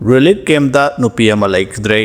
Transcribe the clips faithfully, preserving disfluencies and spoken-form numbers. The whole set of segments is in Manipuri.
ꯔꯤꯂꯤꯐ ꯀꯦꯝꯞꯇ ꯅꯨꯄꯤ ꯑꯃ ꯂꯩꯈꯤꯗ꯭ꯔꯦ꯫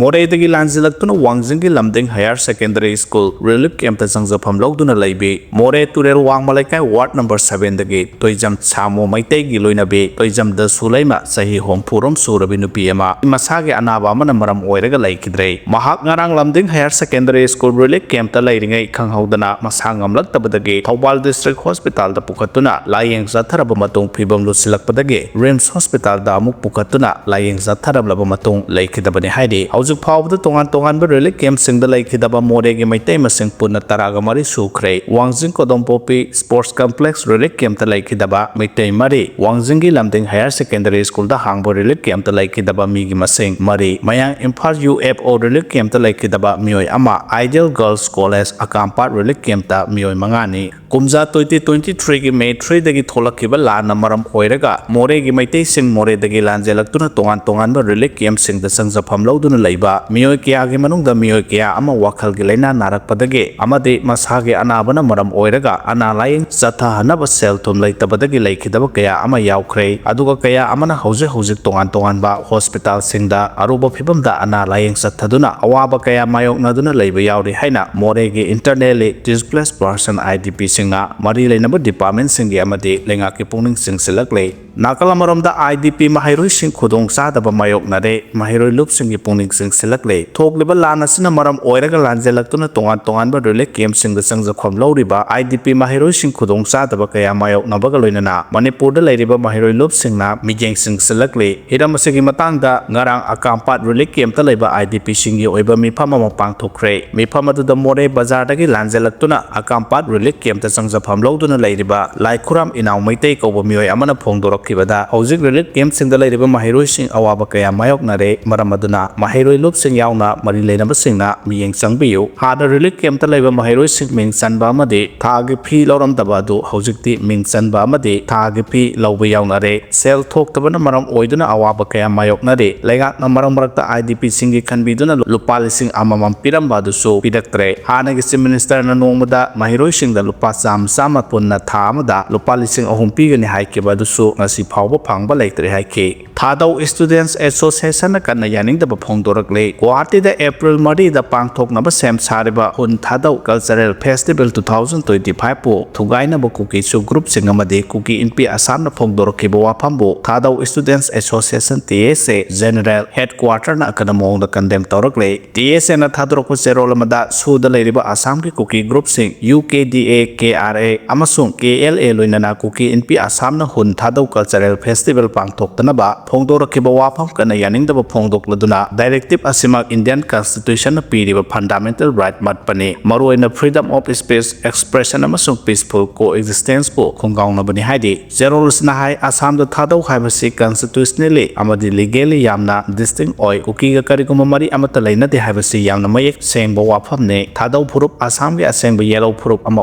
ꯃꯣꯔꯦꯗꯒꯤ ꯂꯥꯟꯖꯦꯜꯂꯛꯇꯨꯅ ꯋꯥꯡꯖꯤꯡꯒꯤ ꯂꯝꯗꯤꯡ ꯍꯥꯌꯔ ꯁꯦꯀꯦꯟꯗꯔꯤ ꯁ꯭ꯀꯨꯜ ꯔꯤꯂꯤꯐ ꯀꯦꯝꯞꯇ ꯆꯪꯖꯐꯝ ꯂꯧꯗꯨꯅ ꯂꯩꯕꯤ ꯃꯣꯔꯦ ꯇꯨꯔꯦꯜ ꯋꯥꯡꯃ ꯂꯩꯀꯥꯏ ꯋꯥꯔꯗ ꯅꯝꯕꯔ ꯁꯚꯦꯟꯗꯒꯤ ꯇꯣꯏꯖꯝ ꯁꯥꯃꯨ ꯃꯩꯇꯩꯒꯤ ꯂꯣꯏꯅꯕꯤ ꯇꯣꯏꯖꯝ ꯗꯁꯨꯂꯩꯃ, ꯆꯍꯤ ꯍꯨꯝꯐꯨꯔꯣꯝ ꯁꯨꯔꯕꯤ ꯅꯨꯄꯤ ꯑꯃ ꯃꯁꯥꯒꯤ ꯑꯅꯥꯕ ꯑꯃꯅ ꯃꯔꯝ ꯑꯣꯏꯔꯒ ꯂꯩꯈꯤꯗ꯭ꯔꯦ꯫ ꯃꯍꯥꯛ ꯉꯔꯥꯡ ꯂꯝꯗꯤꯡ ꯍꯥꯌꯔ ꯁꯦꯀꯦꯟꯗꯔꯤ ꯁ꯭ꯀꯨꯜ ꯔꯤꯂꯤꯐ ꯀꯦꯝꯞꯇ ꯂꯩꯔꯤꯉꯩ ꯈꯪꯍꯧꯗꯅ ꯃꯁꯥ ꯉꯝꯂꯛꯇꯕꯗꯒꯤ ꯊꯧꯕꯥꯜ ꯗꯤꯁꯇ꯭ꯔꯤꯛ ꯍꯣꯁꯄꯤꯇꯥꯜꯗ ꯄꯨꯈꯠꯇꯨꯅ ꯂꯥꯌꯦꯡ ꯆꯠꯊꯔꯕ ꯃꯇꯨꯡ ꯐꯤꯕꯝ ꯂꯨꯁꯤꯜꯂꯛꯄꯗꯒꯤ ꯔꯤꯝꯁ ꯍꯣꯁꯄꯤꯇꯥꯜꯗ ꯑꯃꯨꯛ ꯄꯨꯈꯠꯇꯨꯅ ꯂꯥꯌꯦꯡ ꯆꯠꯊꯔꯝꯂꯕ ꯃꯇꯨꯡ ꯂꯩꯈꯤꯗꯕꯅꯤ ꯍꯥꯏꯔꯤ꯫ ꯍꯧꯖꯤꯛ ꯐꯥꯎꯕꯗ ꯇꯣꯉꯥꯟ ꯇꯣꯉꯥꯟꯕ ꯔꯤꯂꯤꯐ ꯀꯦꯝꯞꯁꯤꯡꯗ ꯂꯩꯈꯤꯗꯕ ꯃꯣꯔꯦꯒꯤ ꯃꯩꯇꯩ ꯃꯁꯤꯡ ꯄꯨꯟꯅ ꯇꯔꯥꯒ ꯃꯔꯤ ꯁꯨꯈ꯭ꯔꯦ꯫ ꯋꯥꯡꯖꯤꯡ ꯀꯣꯗꯣꯝꯄꯣꯛꯄꯤ ꯁ꯭ꯄꯣꯔꯠꯁ ꯀꯝꯄ꯭ꯂꯦꯛꯁ ꯔꯤꯂꯤꯐ ꯀꯦꯝꯞꯇ ꯂꯩꯈꯤꯗꯕ ꯃꯩꯇꯩ ꯃꯔꯤ, ꯋꯥꯡꯖꯤꯡꯒꯤ ꯂꯝꯗꯤꯡ ꯍꯥꯌꯔ ꯁꯦꯀꯦꯟꯗꯔꯤ ꯁ꯭ꯀꯨꯜꯗ ꯍꯥꯡꯕ ꯔꯤꯂꯤꯐ ꯀꯦꯝꯞꯇ ꯂꯩꯈꯤꯗꯕ ꯃꯤꯒꯤ ꯃꯁꯤꯡ ꯃꯔꯤ, ꯃꯌꯥꯡ Imphal U F O relief ꯀꯦꯝꯞꯇ ꯂꯩꯈꯤꯗꯕ ꯃꯤꯑꯣꯏ ꯑꯃ, ꯑꯥꯏꯗꯤꯌꯦꯜ ꯒꯔꯜꯁ ꯀꯣꯂꯦꯖ ꯑꯀꯥꯝꯄꯥꯠ ꯔꯤꯂꯤꯐ ꯀꯦꯝꯞꯇ ꯃꯤꯑꯣꯏ ꯃꯉꯥꯅꯤ, ꯀꯨꯝꯖꯥ twenty twenty-three-ꯒꯤ May three-ꯗꯒꯤ ꯊꯣꯛꯂꯛꯈꯤꯕ ꯂꯥꯟꯅ ꯃꯔꯝ ꯑꯣꯏꯔꯒ ꯃꯣꯔꯦꯒꯤ ꯃꯩꯇꯩꯁꯤꯡ ꯃꯣꯔꯦꯗꯒꯤ ꯂꯥꯟꯖꯦꯜꯂꯛꯇꯨꯅ ꯇꯣꯉꯥꯟ ꯇꯣꯉꯥꯟꯕ ꯔꯤꯂꯤꯐ ꯀꯦꯝꯞꯁꯤꯡꯗ ꯆꯪꯖꯐꯝ ꯂꯧꯗꯨꯅ ꯂꯩꯕ ꯃꯤꯑꯣꯏ ꯀꯌꯥꯒꯤ ꯃꯅꯨꯡꯗ ꯃꯤꯑꯣꯏ ꯀꯌꯥ ꯑꯃ ꯋꯥꯈꯜꯒꯤ ꯂꯥꯏꯅꯥ ꯅꯥꯔꯛꯄꯗꯒꯤ ꯑꯃꯗꯤ ꯃꯁꯥꯒꯤ ꯑꯅꯥꯕꯅ ꯃꯔꯝ ꯑꯣꯏꯔꯒ ꯑꯅꯥ ꯂꯥꯌꯦꯡ ꯆꯠꯊꯍꯟꯅꯕ ꯁꯦꯜ ꯊꯨꯝ ꯂꯩꯇꯕꯗꯒꯤ ꯂꯩꯈꯤꯗꯕ ꯀꯌꯥ ꯑꯃ ꯌꯥꯎꯈ꯭ꯔꯦ꯫ ꯑꯗꯨꯒ ꯀꯌꯥ ꯑꯃꯅ ꯍꯧꯖꯤꯛ ꯍꯧꯖꯤꯛ ꯇꯣꯉꯥꯟ ꯇꯣꯉꯥꯟꯕ ꯍꯣꯁꯄꯤꯇꯥꯜꯁꯤꯡꯗ ꯑꯔꯨꯕ ꯐꯤꯕꯝꯗ ꯑꯅꯥ ꯂꯥꯌꯦꯡ ꯆꯠꯊꯗꯨꯅ ꯑꯋꯥꯕ ꯀꯌꯥ ꯃꯥꯌꯣꯛꯅꯗꯨꯅ ꯂꯩꯕ ꯌꯥꯎꯔꯤ ꯍꯥꯏꯅ ꯃꯣꯔꯦꯒꯤ internally displaced person, I D P-ꯁꯤꯡꯅ ꯃꯔꯤ ꯂꯩꯅꯕ ꯗꯤꯄꯥꯔꯠꯃꯦꯟꯁꯤꯡꯒꯤ ꯑꯃꯗꯤ ꯂꯩꯉꯥꯛꯀꯤ ꯄꯨꯛꯅꯤꯡ ꯆꯤꯡꯁꯤꯜꯂꯛꯂꯦ꯫ ꯅꯥꯀꯜ ꯑꯃꯔꯣꯝꯗ, I D P ꯃꯍꯩꯔꯣꯏꯁꯤꯡ ꯈꯨꯗꯣꯡ ꯆꯥꯗꯕ ꯃꯥꯌꯣꯛꯅꯔꯦ, ꯃꯍꯩꯔꯣꯏ ꯂꯨꯞꯁꯤꯡꯒꯤ ꯄꯨꯛꯅꯤꯡ ꯆꯤꯡꯁꯤꯜꯂꯛꯂꯦ꯫ ꯊꯣꯛꯂꯤꯕ ꯂꯥꯟ ꯑꯁꯤꯅ ꯃꯔꯝ ꯑꯣꯏꯔꯒ ꯂꯥꯟꯖꯦꯜꯂꯛꯇꯨꯅ ꯇꯣꯉꯥꯟ ꯇꯣꯉꯥꯟꯕ ꯔꯤꯂꯤꯐ ꯀꯦꯝꯞꯁꯤꯡꯗ ꯆꯪꯖꯐꯝ ꯂꯧꯔꯤꯕ I D P ꯃꯍꯩꯔꯣꯏꯁꯤꯡ ꯈꯨꯗꯣꯡ ꯆꯥꯗꯕ ꯀꯌꯥ ꯃꯥꯌꯣꯛꯅꯕꯒ ꯂꯣꯏꯅꯅ ꯃꯅꯤꯄꯨꯔꯗ ꯂꯩꯔꯤꯕ ꯃꯍꯩꯔꯣꯏ ꯂꯨꯞꯁꯤꯡꯅ ꯃꯤꯠꯌꯦꯡ ꯆꯤꯡꯁꯤꯜꯂꯛꯂꯤ꯫ ꯍꯤꯔꯝ ꯑꯁꯤꯒꯤ ꯃꯇꯥꯡꯗ ꯉꯔꯥꯡ ꯑꯀꯥꯝꯄꯥꯠ ꯔꯤꯂꯤꯐ ꯀꯦꯝꯞꯇ ꯂꯩꯕ I D P-ꯁꯤꯡꯒꯤ ꯑꯣꯏꯕ ꯃꯤꯐꯝ ꯑꯃ ꯄꯥꯡꯊꯣꯛꯈ꯭ꯔꯦ꯫ ꯃꯤꯐꯝ ꯑꯗꯨꯗ ꯃꯣꯔꯦ ꯕꯖꯥꯔꯗꯒꯤ ꯂꯥꯟꯖꯦꯜꯂꯛꯇꯨꯅ ꯑꯀꯥꯝꯄꯥꯠ ꯔꯤꯂꯤꯐ ꯀꯦꯝꯞꯇ ꯆꯪꯖꯐꯝ ꯂꯧꯗꯨꯅ ꯂꯩꯔꯤꯕ ꯂꯥꯏꯈꯨꯔꯥꯝ ꯏꯅꯥꯎ ꯃꯩꯇꯩ ꯀꯧꯕ ꯃꯤꯑꯣꯏ ꯑꯃꯅ ꯐꯣꯡꯗꯣꯔꯛꯈꯤꯕꯗ, ꯍꯧꯖꯤꯛ ꯔꯤꯂꯤꯐ ꯀꯦꯝꯞꯁꯤꯡꯗ ꯂꯩꯔꯤꯕ ꯃꯍꯩꯔꯣꯏꯁꯤꯡ ꯑꯋꯥꯕ ꯀꯌꯥ ꯃꯥꯌꯣꯛꯅꯔꯦ, ꯃꯔꯝ ꯑꯗꯨꯅ ꯃꯍꯩꯔꯣꯏ ꯂꯨꯞꯁꯤꯡ ꯌꯥꯎꯅ ꯃꯔꯤ ꯂꯩꯅꯕꯁꯤꯡꯅ ꯃꯤꯠꯌꯦꯡ ꯆꯪꯕꯤꯌꯨ꯫ ꯍꯥꯟꯅ ꯔꯤꯂꯤꯐ ꯀꯦꯝꯞꯇ ꯂꯩꯕ ꯃꯍꯩꯔꯣꯏꯁꯤꯡ ꯃꯤꯡ ꯆꯟꯕ ꯑꯃꯗꯤ ꯊꯥꯒꯤ ꯐꯤ ꯂꯧꯔꯝꯗꯕ ꯑꯗꯨ ꯍꯧꯖꯤꯛꯇꯤ ꯃꯤꯡ ꯆꯟꯕ ꯑꯃꯗꯤ ꯊꯥꯒꯤ ꯐꯤ ꯂꯧꯕ ꯌꯥꯎꯅꯔꯦ꯫ ꯁꯦꯜ ꯊꯣꯛꯇꯕꯅ ꯃꯔꯝ ꯑꯣꯏꯗꯨꯅ ꯑꯋꯥꯕ ꯀꯌꯥ ꯃꯥꯌꯣꯛꯅꯔꯤ꯫ ꯂꯩꯉꯥꯛꯅ ꯃꯔꯛ ꯃꯔꯛꯇ I D P-ꯁꯤꯡꯒꯤ ꯈꯟꯕꯤꯗꯨꯅ ꯂꯨꯄꯥ ꯂꯤꯁꯤꯡ ꯑꯃꯃꯝ ꯄꯤꯔꯝꯕ ꯑꯗꯨꯁꯨ ꯄꯤꯔꯛꯇ꯭ꯔꯦ꯫ ꯍꯥꯟꯅꯒꯤ Chief Minister-ꯅ ꯅꯣꯡꯃꯗ ꯃꯍꯩꯔꯣꯏꯁꯤꯡꯗ ꯂꯨꯄꯥ ꯆꯥꯝꯃ ꯆꯥꯝꯃ ꯄꯨꯟꯅ ꯊꯥ ꯑꯃꯗ ꯂꯨꯄꯥ ꯂꯤꯁꯤꯡ ꯑꯍꯨꯝ ꯄꯤꯒꯅꯤ ꯍꯥꯏꯈꯤꯕ ꯑꯗꯨꯁꯨ ꯉꯁꯤ ꯐꯥꯎꯕ ꯐꯪꯕ ꯂꯩꯇ꯭ꯔꯦ ꯍꯥꯏꯈꯤ꯫ ꯊꯥꯗꯧ Students Associationꯅ ꯀꯟꯅ ꯌꯥꯅꯤꯡꯗꯕ ꯐꯣꯡꯗꯣꯔꯛꯂꯤ꯫ ꯒꯨꯋꯥꯍꯥꯇꯤꯗ April ꯃꯔꯤꯗ ꯄꯥꯡꯊꯣꯛꯅꯕ ꯁꯦꯝ ꯁꯥꯔꯤꯕ ꯍꯨꯟ ꯊꯥꯗꯧ Cultural Festival two thousand twenty fiveꯄꯨ ꯊꯨꯒꯥꯏꯅꯕ ꯀꯨꯀꯤ ꯁꯨ ꯒ꯭ꯔꯨꯞꯁꯤꯡ ꯑꯃꯗꯤ ꯀꯨꯀꯤ ꯏꯟꯄꯤ ꯑꯁꯥꯝꯅ ꯐꯣꯡꯗꯣꯔꯛꯈꯤꯕ ꯋꯥꯐꯝꯕꯨ ꯊꯥꯗꯧ Students Association, T S A, General Headquarterꯅ ꯑꯀꯟꯕ ꯃꯑꯣꯡꯗ condemn ꯇꯧꯔꯛꯂꯤ꯫ T S Aꯅ ꯊꯥꯗꯣꯔꯛꯄ ꯆꯦꯔꯣꯜ ꯑꯃꯗ ꯁꯨꯗ ꯂꯩꯔꯤꯕ ꯑꯁꯥꯝꯒꯤ ꯀꯨꯀꯤ ꯒ꯭ꯔꯨꯞꯁꯤꯡ U K D A, K R A ꯑꯃꯁꯨꯡ K L A ꯂꯣꯏꯅꯅ ꯀꯨꯀꯤ ꯏꯟꯄꯤ ꯑꯁꯥꯝꯅ ꯍꯨꯟ ꯊꯥꯗꯧ Cultural Festival ꯄꯥꯡꯊꯣꯛꯇꯅꯕ ꯐꯣꯡꯗꯣꯔꯛꯈꯤꯕ ꯋꯥꯐꯝ ꯀꯟꯅ ꯌꯥꯅꯤꯡꯗꯕ ꯐꯣꯡꯗꯣꯛꯂꯗꯨꯅ, directive ꯑꯁꯤꯃꯛ Indian Constitutionꯅ ꯄꯤꯔꯤꯕ fundamental right ꯃꯠꯄꯅꯤ, ꯃꯔꯨꯑꯣꯏꯅ freedom of speech, expression ꯑꯃꯁꯨꯡ peaceful coexistenceꯄꯨ ꯈꯣꯡꯒꯥꯎꯅꯕꯅꯤ ꯍꯥꯏꯔꯤ꯫ ꯆꯦꯔꯣꯜ ꯑꯁꯤꯅ ꯍꯥꯏ, ꯑꯁꯥꯝꯗ ꯊꯥꯗꯧ ꯍꯥꯏꯕꯁꯤ constitutionally ꯑꯃꯗꯤ legally ꯌꯥꯝꯅ distinct ꯑꯣꯏ꯫ ꯀꯨꯀꯤꯒ ꯀꯔꯤꯒꯨꯝꯕ ꯃꯔꯤ ꯑꯃꯠꯇ ꯂꯩꯅꯗꯦ ꯍꯥꯏꯕꯁꯤ ꯌꯥꯝꯅ ꯃꯌꯦꯛ ꯁꯦꯡꯕ ꯋꯥꯐꯝꯅꯤ꯫ ꯊꯥꯗꯧ ꯐꯨꯔꯨꯞ ꯑꯁꯥꯝꯒꯤ ꯑꯁꯦꯡꯕ ꯌꯦꯜꯍꯧ ꯐꯨꯔꯨꯞ ꯑꯃ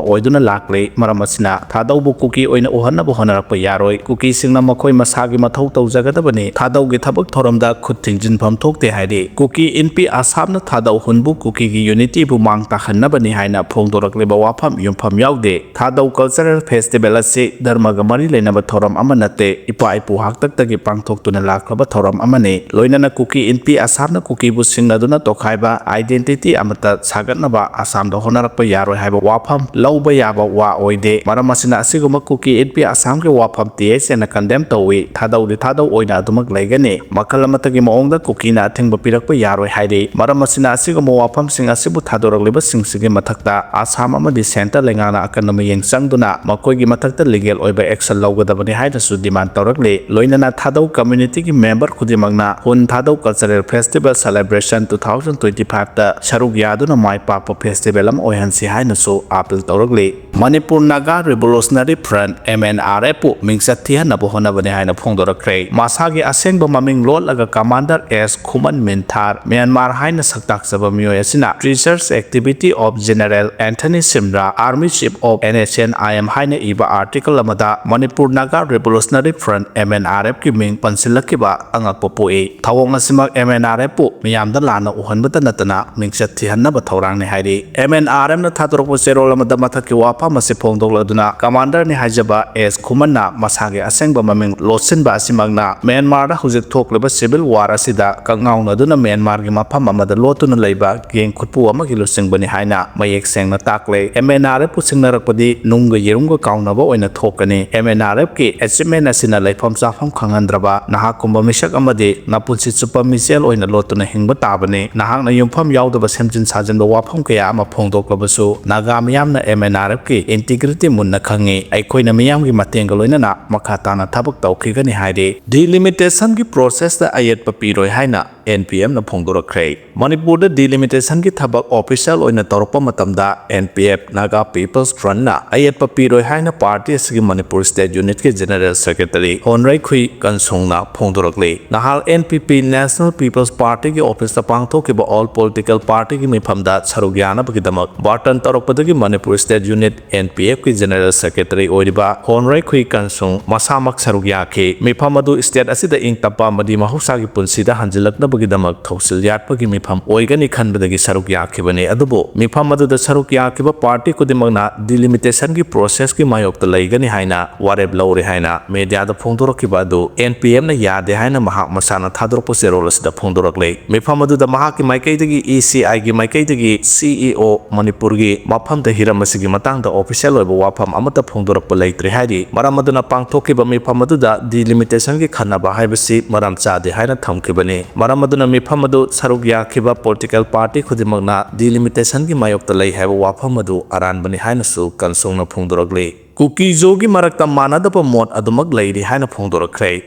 ꯑꯣꯏꯗꯨꯅ ꯂꯥꯛꯂꯤ꯫ ꯃꯔꯝ ꯑꯁꯤꯅ ꯊꯥꯗꯧꯕꯨ ꯀꯨꯀꯤ ꯑꯣꯏꯅ ꯎꯍꯟꯅꯕ ꯍꯣꯠꯅꯔꯛꯄ ꯌꯥꯔꯣꯏ꯫ ꯀꯨꯀꯤꯁꯤꯡꯅ ꯃꯈꯣꯏ ꯃꯁꯥꯒꯤ ꯃꯊꯧ ꯇꯧꯖꯒꯗꯕꯅꯤ꯫ ꯊꯥꯗꯧꯒꯤ ꯊꯕꯛ ꯊꯧꯔꯝꯗ ꯈꯨꯠ ꯊꯤꯡꯖꯤꯟꯐꯝ ꯊꯣꯛꯇꯦ ꯍꯥꯏꯔꯤ꯫ ꯀꯨꯀꯤ ꯏꯟꯄꯤ ꯑꯁꯥꯝꯅ ꯊꯥꯗꯧ ꯍꯨꯟꯕꯨ ꯀꯨꯀꯤꯒꯤ unityꯕꯨ ꯃꯥꯡ ꯇꯥꯛꯍꯟꯅꯕꯅꯤ ꯍꯥꯏꯅ ꯐꯣꯡꯗꯣꯔꯛꯂꯤꯕ ꯋꯥꯐꯝ ꯌꯨꯝꯐꯝ ꯌꯥꯎꯗꯦ꯫ ꯊꯥꯗꯧ Cultural Festival ꯑꯁꯤ ꯙꯔꯃꯒ ꯃꯔꯤ ꯂꯩꯅꯕ ꯊꯧꯔꯝ ꯑꯃ ꯅꯠꯇꯦ, ꯏꯄꯥ ꯏꯄꯨ ꯍꯥꯛꯇꯛꯇꯒꯤ ꯄꯥꯡꯊꯣꯛꯇꯨꯅ ꯂꯥꯛꯂꯕ ꯊꯧꯔꯝ ꯑꯃꯅꯤ꯫ ꯂꯣꯏꯅꯅ ꯀꯨꯀꯤ ꯏꯟꯄꯤ ꯑꯁꯥꯝꯅ ꯀꯨꯀꯤꯕꯨ ꯁꯤꯡꯅꯗꯨꯅ ꯇꯣꯈꯥꯏꯕ, identity ꯑꯃꯠꯇ ꯁꯥꯒꯠꯅꯕ ꯑꯁꯥꯝꯗ ꯍꯣꯠꯅꯔꯛꯄ ꯌꯥꯔꯣꯏ ꯍꯥꯏꯕ ꯋꯥꯐꯝ ꯂꯧꯕ ꯌꯥꯕ ꯋꯥ ꯑꯣꯏꯗꯦ꯫ ꯃꯔꯝ ꯑꯁꯤꯅ ꯑꯁꯤꯒꯨꯝꯕ ꯀꯨꯀꯤ ꯏꯟꯄꯤ ꯑꯁꯥꯝꯒꯤ ꯋꯥꯐꯝ T S Aꯅ condemn ꯇꯧꯏ꯫ ꯊꯥꯗꯧꯗꯤ ꯊꯥꯗꯧ ꯑꯣꯏꯅ ꯑꯗꯨꯃꯛ ꯂꯩꯒꯅꯤ꯫ ꯃꯈꯜ ꯑꯃꯠꯇꯒꯤ ꯃꯑꯣꯡꯗ ꯀꯨꯀꯤꯅ ꯑꯊꯤꯡꯕ ꯄꯤꯔꯛꯄ ꯌꯥꯔꯣꯏ ꯍꯥꯏꯔꯤ꯫ ꯃꯔꯝ ꯑꯁꯤꯅ ꯑꯁꯤꯒꯨꯝꯕ ꯋꯥꯐꯝꯁꯤꯡ ꯑꯁꯤꯕꯨ ꯊꯥꯗꯣꯔꯛꯂꯤꯕꯁꯤꯡꯁꯤꯒꯤ ꯃꯊꯛꯇ ꯑꯁꯥꯝ ꯑꯃꯗꯤ centre ꯂꯩꯉꯥꯛꯅ ꯑꯀꯟꯕ ꯃꯤꯠꯌꯦꯡ ꯆꯪꯗꯨꯅ ꯃꯈꯣꯏꯒꯤ ꯃꯊꯛꯇ legal ꯑꯣꯏꯕ action ꯂꯧꯒꯗꯕꯅꯤ ꯍꯥꯏꯅꯁꯨ demand ꯇꯧꯔꯛꯂꯤ꯫ ꯂꯣꯏꯅꯅ ꯊꯥꯗꯧ communityꯒꯤ member ꯈꯨꯗꯤꯡꯃꯛꯅ ꯍꯨꯟ ꯊꯥꯗꯧ Cultural Festival Celebration two thousand twenty fiveꯇ ꯁꯔꯨꯛ ꯌꯥꯗꯨꯅ ꯃꯥꯏ ꯄꯥꯛꯄ festival ꯑꯃ ꯑꯣꯏꯍꯟꯁꯤ ꯍꯥꯏꯅꯁꯨ appeal ꯇꯧꯔꯛꯂꯤ꯫ Manipur Naga Revolutionary Front, M N R Fꯄꯨ ꯃꯤꯡꯆꯠ ꯊꯤꯍꯟꯅꯕ ꯍꯣꯠꯅꯕꯅꯤ ꯍꯥꯏꯅ ꯐꯣꯡꯗꯣꯔꯛꯈ꯭ꯔꯦ꯫ ꯃꯁꯥꯒꯤ ꯑꯁꯦꯡꯕ ꯃꯃꯤꯡ ꯂꯣꯠꯂꯒ Commander S ꯈꯨꯃꯟ ꯃꯤꯟꯊꯥꯔ, ꯃ꯭ꯌꯥꯟꯃꯥꯔ ꯍꯥꯏꯅ ꯁꯛꯇꯥꯛꯆꯕ ꯃꯤꯑꯣꯏ ꯑꯁꯤꯅ treasures activity of General Anthony Shimra, Army Chief of N S C N I M ꯍꯥꯏꯅ ꯏꯕ article ꯑꯃꯗ Manipur Naga Revolutionary Front, M N R Fꯀꯤ ꯃꯤꯡ ꯄꯟꯁꯤꯜꯂꯛꯈꯤꯕ ꯑꯉꯛꯄ ꯄꯣꯛꯏ꯫ ꯊꯧꯑꯣꯡ ꯑꯁꯤꯃꯛ M N R Fꯄꯨ ꯃꯤꯌꯥꯝꯗ ꯂꯥꯟꯅ ꯎꯍꯟꯕꯇ ꯅꯠꯇꯅ ꯃꯤꯡꯆꯠ ꯊꯤꯍꯟꯅꯕ ꯊꯧꯔꯥꯡꯅꯤ ꯍꯥꯏꯔꯤ꯫ M N R Fꯅ ꯊꯥꯗꯣꯔꯛꯄ ꯆꯦꯔꯣꯜ ꯑꯃꯗ ꯃꯊꯛꯀꯤ ꯋꯥꯐꯝ ꯑꯁꯤ ꯐꯣꯡꯗꯣꯛꯂꯗꯨꯅ, Commanderꯅꯤ ꯍꯥꯏꯖꯕ S ꯈꯨꯃꯟꯅ ꯃꯁꯥꯒꯤ ꯑꯁꯦꯡꯕ ꯃꯃꯤꯡ ꯂꯣꯠꯁꯤꯟꯕ ꯑꯁꯤꯃꯛꯅ ꯃ꯭ꯌꯥꯟꯃꯥꯔꯗ ꯍꯧꯖꯤꯛ ꯊꯣꯛꯂꯤꯕ civil war ꯑꯁꯤꯗ ꯀꯛꯉꯥꯎꯅꯗꯨꯅ ꯃ꯭ꯌꯥꯟꯃꯥꯔꯒꯤ ꯃꯐꯝ ꯑꯃꯗ ꯂꯣꯠꯇꯨꯅ ꯂꯩꯕ gang ꯈꯨꯠꯄꯨ ꯑꯃꯒꯤ ꯂꯨꯆꯤꯡꯕꯅꯤ ꯍꯥꯏꯅ ꯃꯌꯦꯛ ꯁꯦꯡꯅ ꯇꯥꯛꯂꯦ꯫ M N R F ꯄꯨ ꯁꯤꯡꯅꯔꯛꯄꯗꯤ ꯅꯨꯡꯒ ꯌꯦꯔꯨꯝꯒ ꯀꯥꯎꯅꯕ ꯑꯣꯏꯅ ꯊꯣꯛꯀꯅꯤ꯫ M N R F ꯀꯤ achievement ꯑꯁꯤꯅ ꯂꯩꯐꯝ ꯆꯥꯐꯝ ꯈꯪꯍꯟꯗ꯭ꯔꯕ ꯅꯍꯥꯛꯀꯨꯝꯕ ꯃꯤꯁꯛ ꯑꯃꯗꯤ ꯅꯄꯨꯟꯁꯤ ꯆꯨꯞꯄ ꯃꯤꯆꯦꯜ ꯑꯣꯏꯅ ꯂꯣꯠꯇꯨꯅ ꯍꯤꯡꯕ ꯇꯥꯕꯅꯤ꯫ ꯅꯍꯥꯛꯅ ꯌꯨꯝꯐꯝ ꯌꯥꯎꯗꯕ ꯁꯦꯝꯖꯤꯟ ꯁꯥꯖꯤꯟꯕ ꯋꯥꯐꯝ ꯀꯌꯥ ꯑꯃ ꯐꯣꯡꯗꯣꯛꯂꯕꯁꯨ ꯅꯥꯒꯥ ꯃꯤꯌꯥꯝꯅ M N R F ꯀꯤ integrity ꯃꯨꯟꯅ ꯈꯪꯏ꯫ ꯑꯩꯈꯣꯏꯅ ꯃꯤꯌꯥꯝꯒꯤ ꯃꯇꯦꯡꯒ ꯂꯣꯏꯅꯅ ꯃꯈꯥ ꯇꯥꯅ ꯊꯕꯛ ꯇꯧꯈꯤꯒꯅꯤ ꯍꯥꯏꯔꯤ꯫ Delimitation ꯒꯤ process ꯇ ꯑꯌꯦꯠꯄ ꯄꯤꯔꯣꯏ ꯍꯥꯏꯅ N P F ꯅ ꯐꯣꯡꯗꯣꯔꯛꯈ꯭ꯔꯦ꯫ ꯃꯅꯤꯄꯨꯔꯗ delimitation ꯒꯤ ꯊꯕꯛ official ꯑꯣꯏꯅ ꯇꯧꯔꯛꯄ ꯃꯇꯝꯗ N P F, Naga People's Front ꯅ ꯑꯌꯦꯠꯄ ꯄꯤꯔꯣꯏ ꯍꯥꯏꯅ party ꯑꯁꯤꯒꯤ ꯃꯅꯤꯄꯨꯔ state unit ꯀꯤ general secretary ꯍꯣꯟꯔꯩꯈꯨꯏ ꯀꯟꯁꯨꯡꯅ ꯐꯣꯡꯗꯣꯔꯛꯂꯤ꯫ ꯅꯍꯥꯜ N P P, National People's Party ꯒꯤ office ꯇ ꯄꯥꯡꯊꯣꯛꯈꯤꯕ all political party ꯒꯤ ꯃꯤꯐꯝꯗ ꯁꯔꯨꯛ ꯌꯥꯅꯕꯒꯤꯗꯃꯛ ꯕꯥꯔꯇꯟ ꯇꯧꯔꯛꯄꯗꯒꯤ Manipur state unit N P F ꯀꯤ general secretary ꯑꯣꯏꯔꯤꯕ ꯍꯣꯟꯔꯩꯈꯨꯏ ꯀꯟꯁꯨꯡ ꯃꯁꯥꯃꯛ ꯁꯔꯨꯛ ꯌꯥꯈꯤ꯫ ꯃꯤꯐꯝ ꯑꯗꯨ state ꯑꯁꯤꯗ ꯏꯪ ꯇꯞꯄ ꯑꯃꯗꯤ ꯃꯍꯧꯁꯥꯒꯤ ꯄꯨꯟꯁꯤꯗ ꯍꯟꯖꯤꯜꯂꯛꯅꯕꯒꯤꯗꯃꯛ ꯊꯧꯁꯤꯜ ꯌꯥꯠꯄꯒꯤ ꯃꯤꯐꯝ ꯑꯣꯏꯒꯅꯤ ꯈꯟꯕꯗꯒꯤ ꯁꯔꯨꯛ ꯌꯥꯈꯤꯕꯅꯤ꯫ ꯑꯗꯨꯕꯨ ꯃꯤꯐꯝ ꯑꯗꯨꯗ ꯁꯔꯨꯛ ꯌꯥꯈꯤꯕ party ꯈꯨꯗꯤꯡꯃꯛꯅ delimitation ꯒꯤ process ꯀꯤ ꯃꯥꯌꯣꯛꯇ ꯂꯩꯒꯅꯤ ꯍꯥꯏꯅ ꯋꯥꯔꯦꯞ ꯂꯧꯔꯦ ꯍꯥꯏꯅ media ꯗ ꯐꯣꯡꯗꯣꯔꯛꯈꯤꯕ ꯑꯗꯨ N P F ꯅ ꯌꯥꯗꯦ ꯍꯥꯏꯅ ꯃꯍꯥꯛ ꯃꯁꯥꯅ ꯊꯥꯗꯣꯔꯛꯄ ꯆꯦꯔꯣꯜ ꯑꯁꯤꯗ ꯐꯣꯡꯗꯣꯔꯛꯂꯦ꯫ ꯃꯤꯐꯝ ꯑꯗꯨꯗ ꯃꯍꯥꯛꯀꯤ ꯃꯥꯏꯀꯩꯗꯒꯤ E C I ꯒꯤ ꯃꯥꯏꯀꯩꯗꯒꯤ C E O ꯃꯅꯤꯄꯨꯔꯒꯤ ꯃꯐꯝꯗ ꯍꯤꯔꯝ ꯑꯁꯤꯒꯤ ꯃꯇꯥꯡꯗ official ꯑꯣꯏꯕ ꯋꯥꯐꯝ ꯑꯃꯠꯇ ꯐꯣꯡꯗꯣꯔꯛꯄ ꯂꯩꯇ꯭ꯔꯤ ꯍꯥꯏꯔꯤ꯫ ꯃꯔꯝ ꯑꯗꯨꯅ ꯄꯥꯡꯊꯣꯛꯈꯤꯕ ꯃꯤꯐꯝ ꯑꯗꯨꯗ delimitation ꯒꯤ ꯈꯟꯅꯕ ꯍꯥꯏꯕꯁꯤ ꯃꯔꯝ ꯆꯥꯗꯦ ꯍꯥꯏꯅ ꯊꯝꯈꯤꯕꯅꯤ꯫ ꯃꯔꯝ ꯑꯗꯨꯅ ꯃꯤꯐꯝ ꯑꯗꯨ ꯁꯔꯨꯛ ꯌꯥꯈꯤꯕ political party ꯈꯨꯗꯤꯡꯃꯛꯅ delimitation ꯒꯤ ꯃꯥꯌꯣꯛꯇ ꯂꯩ ꯍꯥꯏꯕ ꯋꯥꯐꯝ ꯑꯗꯨ ꯑꯔꯥꯟꯕꯅꯤ ꯍꯥꯏꯅꯁꯨ ꯀꯟꯁꯨꯡꯅ ꯐꯣꯡꯗꯣꯔꯛꯂꯤ꯫ ꯀꯨꯀꯤ-ꯖꯣꯒꯤ ꯃꯔꯛꯇ ꯃꯥꯟꯅꯗꯕ ꯃꯣꯠ ꯑꯗꯨꯃꯛ ꯂꯩꯔꯤ ꯍꯥꯏꯅ ꯐꯣꯡꯗꯣꯔꯛꯈ꯭ꯔꯦ꯫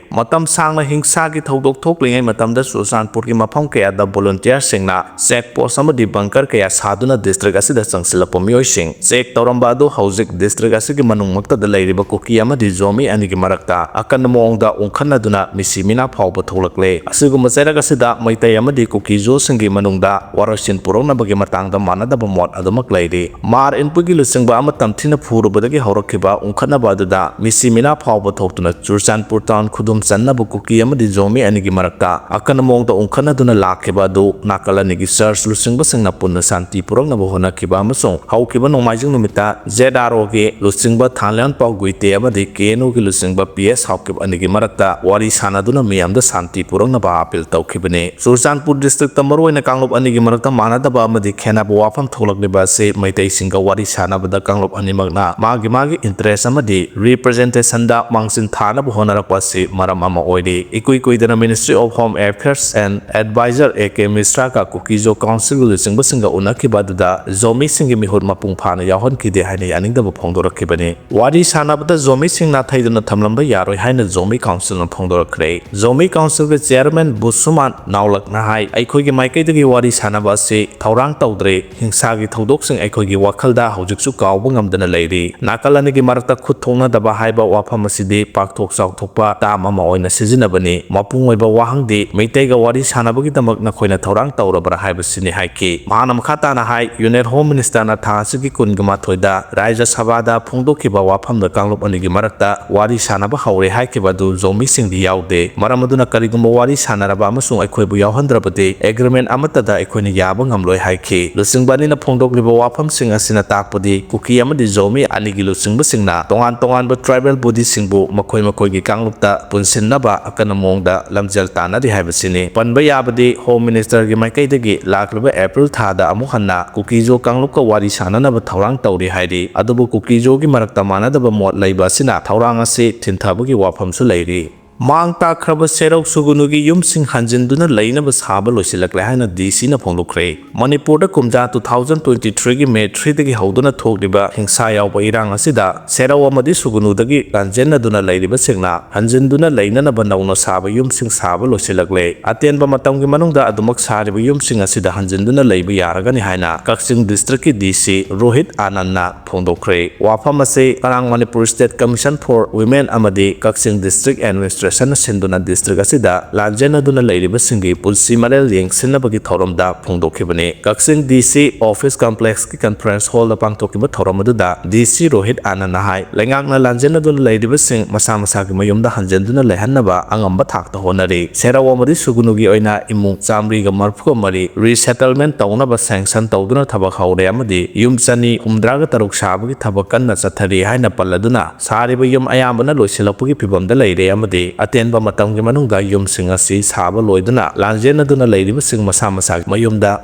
ꯃꯇꯝ ꯁꯥꯡꯅ ꯍꯤꯡꯁꯥꯒꯤ ꯊꯧꯗꯣꯛ ꯊꯣꯛꯂꯤꯉꯩ ꯃꯇꯝꯗ ꯆꯨꯔꯆꯥꯟꯄꯨꯔꯒꯤ ꯃꯐꯝ ꯀꯌꯥꯗ volunteer ꯁꯤꯡꯅ check post ꯑꯃꯗꯤ bunker ꯀꯌꯥ ꯁꯥꯗꯨꯅ district ꯑꯁꯤꯗ ꯆꯪꯁꯤꯜꯂꯛꯄ ꯃꯤꯑꯣꯏꯁꯤꯡ check ꯇꯧꯔꯝꯕ ꯑꯗꯨ ꯍꯧꯖꯤꯛ district ꯑꯁꯤꯒꯤ ꯃꯅꯨꯡꯃꯛꯇꯗ ꯂꯩꯔꯤꯕ ꯀꯨꯀꯤ ꯑꯃꯗꯤ ꯖꯣꯃꯤ ꯑꯅꯤꯒꯤ ꯃꯔꯛꯇ ꯑꯀꯟꯕ ꯃꯑꯣꯡꯗ ꯎꯪꯈꯠꯅꯗꯨꯅ ꯃꯤꯁꯤ ꯃꯤꯅꯥ ꯐꯥꯎꯕ ꯊꯣꯛꯂꯛꯂꯦ꯫ ꯑꯁꯤꯒꯨꯝꯕ ꯆꯩꯔꯛ ꯑꯁꯤꯗ ꯃꯩꯇꯩ ꯑꯃꯗꯤ ꯀꯨꯀꯤ-ꯖꯣꯁꯤꯡꯒꯤ ꯃꯅꯨꯡꯗ ꯋꯥꯔꯣꯏꯁꯤꯟ ꯄꯨꯔꯛꯅꯕꯒꯤ ꯃꯇꯥꯡꯗ ꯃꯥꯟꯅꯗꯕ ꯃꯣꯠ ꯑꯗꯨꯃꯛ ꯂꯩꯔꯤ꯫ ꯃꯥꯔ ꯏꯟꯄꯨꯏꯒꯤ ꯂꯨꯆꯤꯡꯕ ꯑꯃ ꯇꯝꯊꯤꯅ ꯐꯨꯔꯨꯕꯗꯒꯤ ꯍꯧꯔꯛꯈꯤꯕ ꯄ ꯎꯪꯈꯠꯅꯕ ꯑꯗꯨꯗ ꯃꯤꯁꯤ ꯃꯤꯅꯥ ꯐꯥꯎꯕ ꯊꯣꯛꯇꯨꯅ ꯆꯨꯔꯆꯥꯟꯄꯨꯔ ꯇꯥꯎꯟ ꯈꯨꯗꯨꯝ ꯆꯟꯅꯕ ꯀꯨꯀꯤ ꯑꯃꯗꯤ ꯖꯣꯃꯤ ꯑꯅꯤꯒꯤ ꯃꯔꯛꯇ ꯑꯀꯟꯕ ꯃꯑꯣꯡꯗ ꯎꯪꯈꯠꯅꯗꯨꯅ ꯂꯥꯛꯈꯤꯕ ꯑꯗꯨ ꯅꯥꯀꯜ ꯑꯅꯤꯒꯤ ꯆꯔꯆ ꯂꯨꯆꯤꯡꯕꯁꯤꯡꯅ ꯄꯨꯟꯅ ꯁꯥꯟꯇꯤ ꯄꯨꯔꯛꯅꯕ ꯍꯣꯠꯅꯈꯤꯕ ꯑꯃꯁꯨꯡ ꯍꯧꯈꯤꯕ ꯅꯣꯡꯃꯥꯏꯖꯤꯡ ꯅꯨꯃꯤꯠꯇ ꯖꯦꯗ ꯑꯥꯔ ꯑꯣꯒꯤ ꯂꯨꯆꯤꯡꯕ ꯊꯥꯟꯂꯤꯌꯥꯟ ꯄꯥꯎ ꯒꯨꯏꯇꯦ ꯑꯃꯗꯤ ꯀꯦ ꯑꯦꯟ ꯑꯣꯒꯤ ꯂꯨꯆꯤꯡꯕ ꯄꯤ ꯑꯦꯁ ꯍꯥꯎꯀꯤꯞ ꯑꯅꯤꯒꯤ ꯃꯔꯛꯇ ꯋꯥꯔꯤ ꯁꯥꯟꯅꯗꯨꯅ ꯃꯤꯌꯥꯝꯗ ꯁꯥꯟꯇꯤ ꯄꯨꯔꯛꯅꯕ ꯑꯥꯄꯤꯜ ꯇꯧꯈꯤꯕꯅꯤ꯫ ꯆꯨꯔꯆꯥꯟꯄꯨꯔ ꯗꯤꯁꯇ꯭ꯔꯤꯛꯇ ꯃꯔꯨꯑꯣꯏꯅ ꯀꯥꯡꯂꯨꯞ ꯑꯅꯤꯒꯤ ꯃꯔꯛꯇ ꯃꯥꯟꯅꯗꯕ ꯑꯃꯗꯤ ꯈꯦꯟꯅꯕ ꯋꯥꯐꯝ ꯊꯣꯛꯂꯛꯂꯤꯕ ꯑꯁꯤ ꯃꯩꯇꯩꯁꯤꯡꯒ ꯋꯥꯔꯤ ꯁꯥꯟꯅꯕꯗ ꯀꯥꯡꯂꯨꯞ ꯑꯅꯤꯃꯛꯅ ꯃꯥꯒꯤ ꯃꯥꯒꯤ ꯏꯟꯇꯔꯦꯁ ꯑꯃꯗꯤ ꯔꯤꯄ꯭ꯔꯖꯦꯟꯇꯦꯁꯟꯗ ꯃꯥꯡꯖꯤꯜ ꯊꯥꯅꯕ ꯍꯣꯠꯅꯔꯛꯄ ꯑꯁꯤ ꯃꯔꯝ ꯑꯃ ꯑꯣꯏꯔꯤ꯫ ꯏꯀꯨꯏ ꯀꯨꯏꯗꯅ Ministry of Home Affairs and Advisor A K Mishra ꯒ ꯀꯨꯀꯤꯖꯣ ꯀꯥꯎꯟꯁꯤꯜꯒꯤ ꯂꯨꯆꯤꯡꯕꯁꯤꯡꯒ ꯎꯅꯈꯤꯕ ꯑꯗꯨꯗ ꯖꯣꯃꯤꯁꯤꯡꯒꯤ ꯃꯤꯍꯨꯠ ꯃꯄꯨꯡ ꯐꯥꯅ ꯌꯥꯎꯍꯟꯈꯤꯗꯦ ꯍꯥꯏꯅ ꯌꯥꯅꯤꯡꯗꯕ ꯐꯣꯡꯗꯣꯔꯛꯈꯤꯕꯅꯤ꯫ ꯋꯥꯔꯤ ꯁꯥꯟꯅꯕꯗ ꯖꯣꯃꯤꯁꯤꯡ ꯅꯥꯊꯩꯗꯨꯅ ꯊꯝꯂꯝꯕ ꯌꯥꯔꯣꯏ ꯍꯥꯏꯅ ꯖꯣꯃꯤ ꯀꯥꯎꯟꯁꯤꯜꯅ ꯐꯣꯡꯗꯣꯔꯛꯈ꯭ꯔꯦ꯫ ꯖꯣꯃꯤ ꯀꯥꯎꯟꯁꯤꯜꯒꯤ ꯆꯤꯌꯔꯃꯦꯟ ꯕꯨꯁꯨꯃꯥꯟ ꯅꯥꯎꯂꯛꯅ ꯍꯥꯏ, ꯑꯩꯈꯣꯏꯒꯤ ꯃꯥꯏꯀꯩꯗꯒꯤ ꯋꯥꯔꯤ ꯁꯥꯟꯅꯕ ꯑꯁꯤ ꯊꯧꯔꯥꯡ ꯇꯧꯗ꯭ꯔꯦ꯫ ꯍꯤꯡꯁꯥꯒꯤ ꯊꯧꯗꯣꯛꯁꯤꯡ ꯑꯩꯈꯣꯏꯒꯤ ꯋꯥꯈꯜꯗ ꯍꯧꯖꯤꯛꯁꯨ ꯀꯥꯎꯕ ꯉꯝꯗꯅ ꯂꯩꯔꯤ꯫ ꯅꯥꯀꯜ ꯑꯅꯤꯒꯤ ꯃꯔꯛꯇ ꯈꯨꯠ ꯊꯣꯛꯅꯗꯕ ꯍꯥꯏꯕ ꯋꯥꯐꯝ ꯑꯁꯤꯗꯤ ꯄꯥꯛꯊꯣꯛ ꯆꯥꯎꯊꯣꯛꯄ ꯇꯥꯝ ꯑꯃ ꯑꯣꯏꯅ ꯁꯤꯖꯤꯟꯅꯕꯅꯤ꯫ ꯃꯄꯨꯡ ꯑꯣꯏꯕ ꯋꯥꯍꯪꯗꯤ ꯃꯩꯇꯩꯒ ꯋꯥꯔꯤ ꯁꯥꯟꯅꯕꯒꯤꯗꯃꯛ ꯅꯈꯣꯏꯅ ꯊꯧꯔꯥꯡ ꯇꯧꯔꯕ꯭ꯔꯥ ꯍꯥꯏꯕꯁꯤꯅꯤ ꯍꯥꯏꯈꯤ꯫ ꯃꯍꯥꯛꯅ ꯃꯈꯥ ꯇꯥꯅ ꯍꯥꯏ, ꯌꯨꯅꯤꯌꯟ ꯍꯣꯝ ꯃꯤꯅꯤꯁꯇꯔꯅ ꯊꯥ ꯑꯁꯤꯒꯤ ꯀꯨꯟꯒ ꯃꯥꯊꯣꯏꯗ ꯔꯥꯖ꯭ꯌ ꯁꯚꯥꯗ ꯐꯣꯡꯗꯣꯛꯈꯤꯕ ꯋꯥꯐꯝꯗ ꯀꯥꯡꯂꯨꯞ ꯑꯅꯤꯒꯤ ꯃꯔꯛꯇ ꯋꯥꯔꯤ ꯁꯥꯟꯅꯕ ꯍꯧꯔꯦ ꯍꯥꯏꯈꯤꯕ ꯑꯗꯨ ꯖꯣꯃꯤꯁꯤꯡꯗꯤ ꯌꯥꯎꯗꯦ꯫ ꯃꯔꯝ ꯑꯗꯨꯅ ꯀꯔꯤꯒꯨꯝꯕ ꯋꯥꯔꯤ ꯁꯥꯟꯅꯔꯕ ꯑꯃꯁꯨꯡ ꯑꯩꯈꯣꯏꯕꯨ ꯌꯥꯎꯍꯟꯗ꯭ꯔꯕꯗꯤ ꯑꯦꯒ꯭ꯔꯤꯃꯦꯟ ꯑꯃꯠꯇꯗ ꯑꯩꯈꯣꯏꯅ ꯌꯥꯕ ꯉꯝꯂꯣꯏ ꯍꯥꯏꯈꯤ꯫ ꯂꯨꯆꯤꯡꯕ ꯑꯅꯤꯅ ꯐꯣꯡꯗꯣꯛꯂꯤꯕ ꯋꯥꯐꯝꯁꯤꯡ ꯑꯁꯤꯅ ꯇꯥꯛꯄꯗꯤ ꯀꯨꯀꯤ ꯑꯃꯗꯤ ꯖꯣꯃꯤ ꯑꯅꯤꯒꯤ ꯂꯨꯆꯤꯡꯕꯁꯤꯡꯅ ꯇꯣꯉꯥꯟ ꯇꯣꯉꯥꯟꯕ ꯇ꯭ꯔꯥꯏꯕꯦꯜ ꯕꯣꯗꯤꯁꯤꯡꯕꯨ ꯃꯈꯣꯏ ꯃꯈꯣꯏꯒꯤ ꯀꯥꯡꯂꯨꯞꯇ ꯄꯨꯟꯁꯤꯟꯅꯕ ꯑꯀꯟꯕ ꯃꯑꯣꯡꯗ ꯂꯝꯖꯦꯜ ꯇꯥꯟꯅꯔꯤ ꯍꯥꯏꯕꯁꯤꯅꯤ꯫ ꯄꯟꯕ ꯌꯥꯕꯗꯤ ꯍꯣꯝ ꯃꯤꯅꯤꯁꯇꯔꯒꯤ ꯃꯥꯏꯀꯩꯗꯒꯤ ꯂꯥꯛꯂꯤꯕ ꯑꯦꯄ꯭ꯔꯤꯜ ꯊꯥꯗ ꯑꯃꯨꯛ ꯍꯟꯅ ꯀꯨꯀꯤꯖꯣ ꯀꯥꯡꯂꯨꯞꯀ ꯋꯥꯔꯤ ꯁꯥꯟꯅꯅꯕ ꯊꯧꯔꯥꯡ ꯇꯧꯔꯤ ꯍꯥꯏꯔꯤ꯫ ꯑꯗꯨꯕꯨ ꯀꯨꯀꯤꯖꯣꯒꯤ ꯃꯔꯛꯇ ꯃꯥꯟꯅꯗꯕ ꯃꯣꯠ ꯂꯩꯕ ꯑꯁꯤꯅ ꯊꯧꯔꯥꯡ ꯑꯁꯤ ꯊꯤꯟꯊꯕꯒꯤ ꯋꯥꯐꯝꯁꯨ ꯂꯩꯔꯤ꯫ ꯃꯥꯡ ꯇꯥꯛꯈ꯭ꯔꯕ ꯁꯦꯔꯧ ꯁꯨꯒꯨꯅꯨꯒꯤ ꯌꯨꯝꯁꯤꯡ ꯍꯟꯖꯤꯟꯗꯨꯅ ꯂꯩꯅꯕ ꯁꯥꯕ ꯂꯣꯏꯁꯤꯜꯂꯛꯂꯦ ꯍꯥꯏꯅ ꯗꯤ ꯁꯤꯅ ꯐꯣꯡꯗꯣꯛꯈ꯭ꯔꯦ꯫ ꯃꯅꯤꯄꯨꯔꯗ ꯀꯨꯝꯖꯥ two thousand twenty three ꯒꯤ ꯃꯦ three ꯗꯒꯤ ꯍꯧꯗꯨꯅ ꯊꯣꯛꯂꯤꯕ ꯍꯤꯡꯁꯥ ꯌꯥꯎꯕ ꯏꯔꯥꯡ ꯑꯁꯤꯗ ꯁꯦꯔꯧ ꯑꯃꯗꯤ ꯁꯨꯒꯨꯅꯨꯗꯒꯤ ꯂꯥꯟꯖꯦꯟꯅꯗꯨꯅ ꯂꯩꯔꯤꯕꯁꯤꯡꯅ ꯍꯟꯖꯤꯟꯗꯨꯅ ꯂꯩꯅꯅꯕ ꯅꯧꯅ ꯁꯥꯕ ꯌꯨꯝꯁꯤꯡ ꯁꯥꯕ ꯂꯣꯏꯁꯤꯜꯂꯛꯂꯦ꯫ ꯑꯇꯦꯟꯕ ꯃꯇꯝꯒꯤ ꯃꯅꯨꯡꯗ ꯑꯗꯨꯃꯛ ꯁꯥꯔꯤꯕ ꯌꯨꯝꯁꯤꯡ ꯑꯁꯤꯗ ꯍꯟꯖꯤꯟꯗꯨꯅ ꯂꯩꯕ ꯌꯥꯔꯒꯅꯤ ꯍꯥꯏꯅ ꯀꯛꯆꯤꯡ ꯗꯤꯁꯇ꯭ꯔꯤꯛꯀꯤ ꯗꯤ ꯁꯤ ꯔꯣꯍꯤꯠ ꯑꯥꯅꯟꯅ ꯐꯣꯡꯗꯣꯛꯈ꯭ꯔꯦ꯫ ꯋꯥꯐꯝ ꯑꯁꯤ ꯉꯔꯥꯡ Manipur State Commission for Women ꯑꯃꯗꯤ ꯀꯛꯆꯤꯡ District Administration Administration ꯁꯤꯟꯗꯨꯅ district ꯑꯁꯤꯗ ꯂꯥꯟꯖꯦꯟꯅꯗꯨꯅ ꯂꯩꯔꯤꯕꯁꯤꯡꯒꯤ ꯄꯨꯟꯁꯤ ꯃꯔꯦꯜ ꯌꯦꯡꯁꯤꯟꯅꯕꯒꯤ ꯊꯧꯔꯝꯗ ꯐꯣꯡꯗꯣꯛꯈꯤꯕꯅꯤ꯫ ꯀꯛꯆꯤꯡ D C office complex ꯀꯤ conference hall ꯗ ꯄꯥꯡꯊꯣꯛꯈꯤꯕ ꯊꯧꯔꯝ ꯑꯗꯨꯗ D C ꯔꯣꯍꯤꯠ ꯑꯥꯅꯟꯗꯅ ꯍꯥꯏ, ꯂꯩꯉꯥꯛꯅ ꯂꯥꯟꯖꯦꯟꯅꯗꯨꯅ ꯂꯩꯔꯤꯕꯁꯤꯡ ꯃꯁꯥ ꯃꯁꯥꯒꯤ ꯃꯌꯨꯝꯗ ꯍꯟꯖꯤꯟꯗꯨꯅ ꯂꯩꯍꯟꯅꯕ ꯑꯉꯝꯕ ꯊꯥꯛꯇ ꯍꯣꯠꯅꯔꯤ꯫ ꯁꯦꯔꯧ ꯑꯃꯗꯤ ꯁꯨꯒꯨꯅꯨꯒꯤ ꯑꯣꯏꯅ ꯏꯃꯨꯡ ꯆꯥꯃꯔꯤꯒ ꯃꯔꯤꯐꯨꯒ ꯃꯔꯤ resettlement ꯇꯧꯅꯕ sanction ꯇꯧꯗꯨꯅ ꯊꯕꯛ ꯍꯧꯔꯦ ꯑꯃꯗꯤ ꯌꯨꯝ ꯆꯅꯤ ꯍꯨꯝꯗ꯭ꯔꯥꯒ ꯇꯔꯨꯛ ꯁꯥꯕꯒꯤ ꯊꯕꯛ ꯀꯟꯅ ꯆꯠꯊꯔꯤ ꯍꯥꯏꯅ ꯄꯜꯂꯗꯨꯅ, ꯁꯥꯔꯤꯕ ꯌꯨꯝ ꯑꯌꯥꯝꯕꯅ ꯂꯣꯏꯁꯤꯜꯂꯛꯄꯒꯤ ꯐꯤꯚꯝꯗ ꯂꯩꯔꯦ ꯑꯃꯗꯤ ꯑꯇꯦꯟꯕ ꯃꯇꯝꯒꯤ ꯃꯅꯨꯡꯗ ꯌꯨꯝꯁꯤꯡ ꯑꯁꯤ ꯁꯥꯕ ꯂꯣꯏꯗꯨꯅ ꯂꯥꯟꯖꯦꯟꯅꯗꯨꯅ ꯂꯩꯔꯤꯕꯁꯤꯡ ꯃꯁꯥ ꯃꯁꯥꯒꯤ ꯃꯌꯨꯝꯗ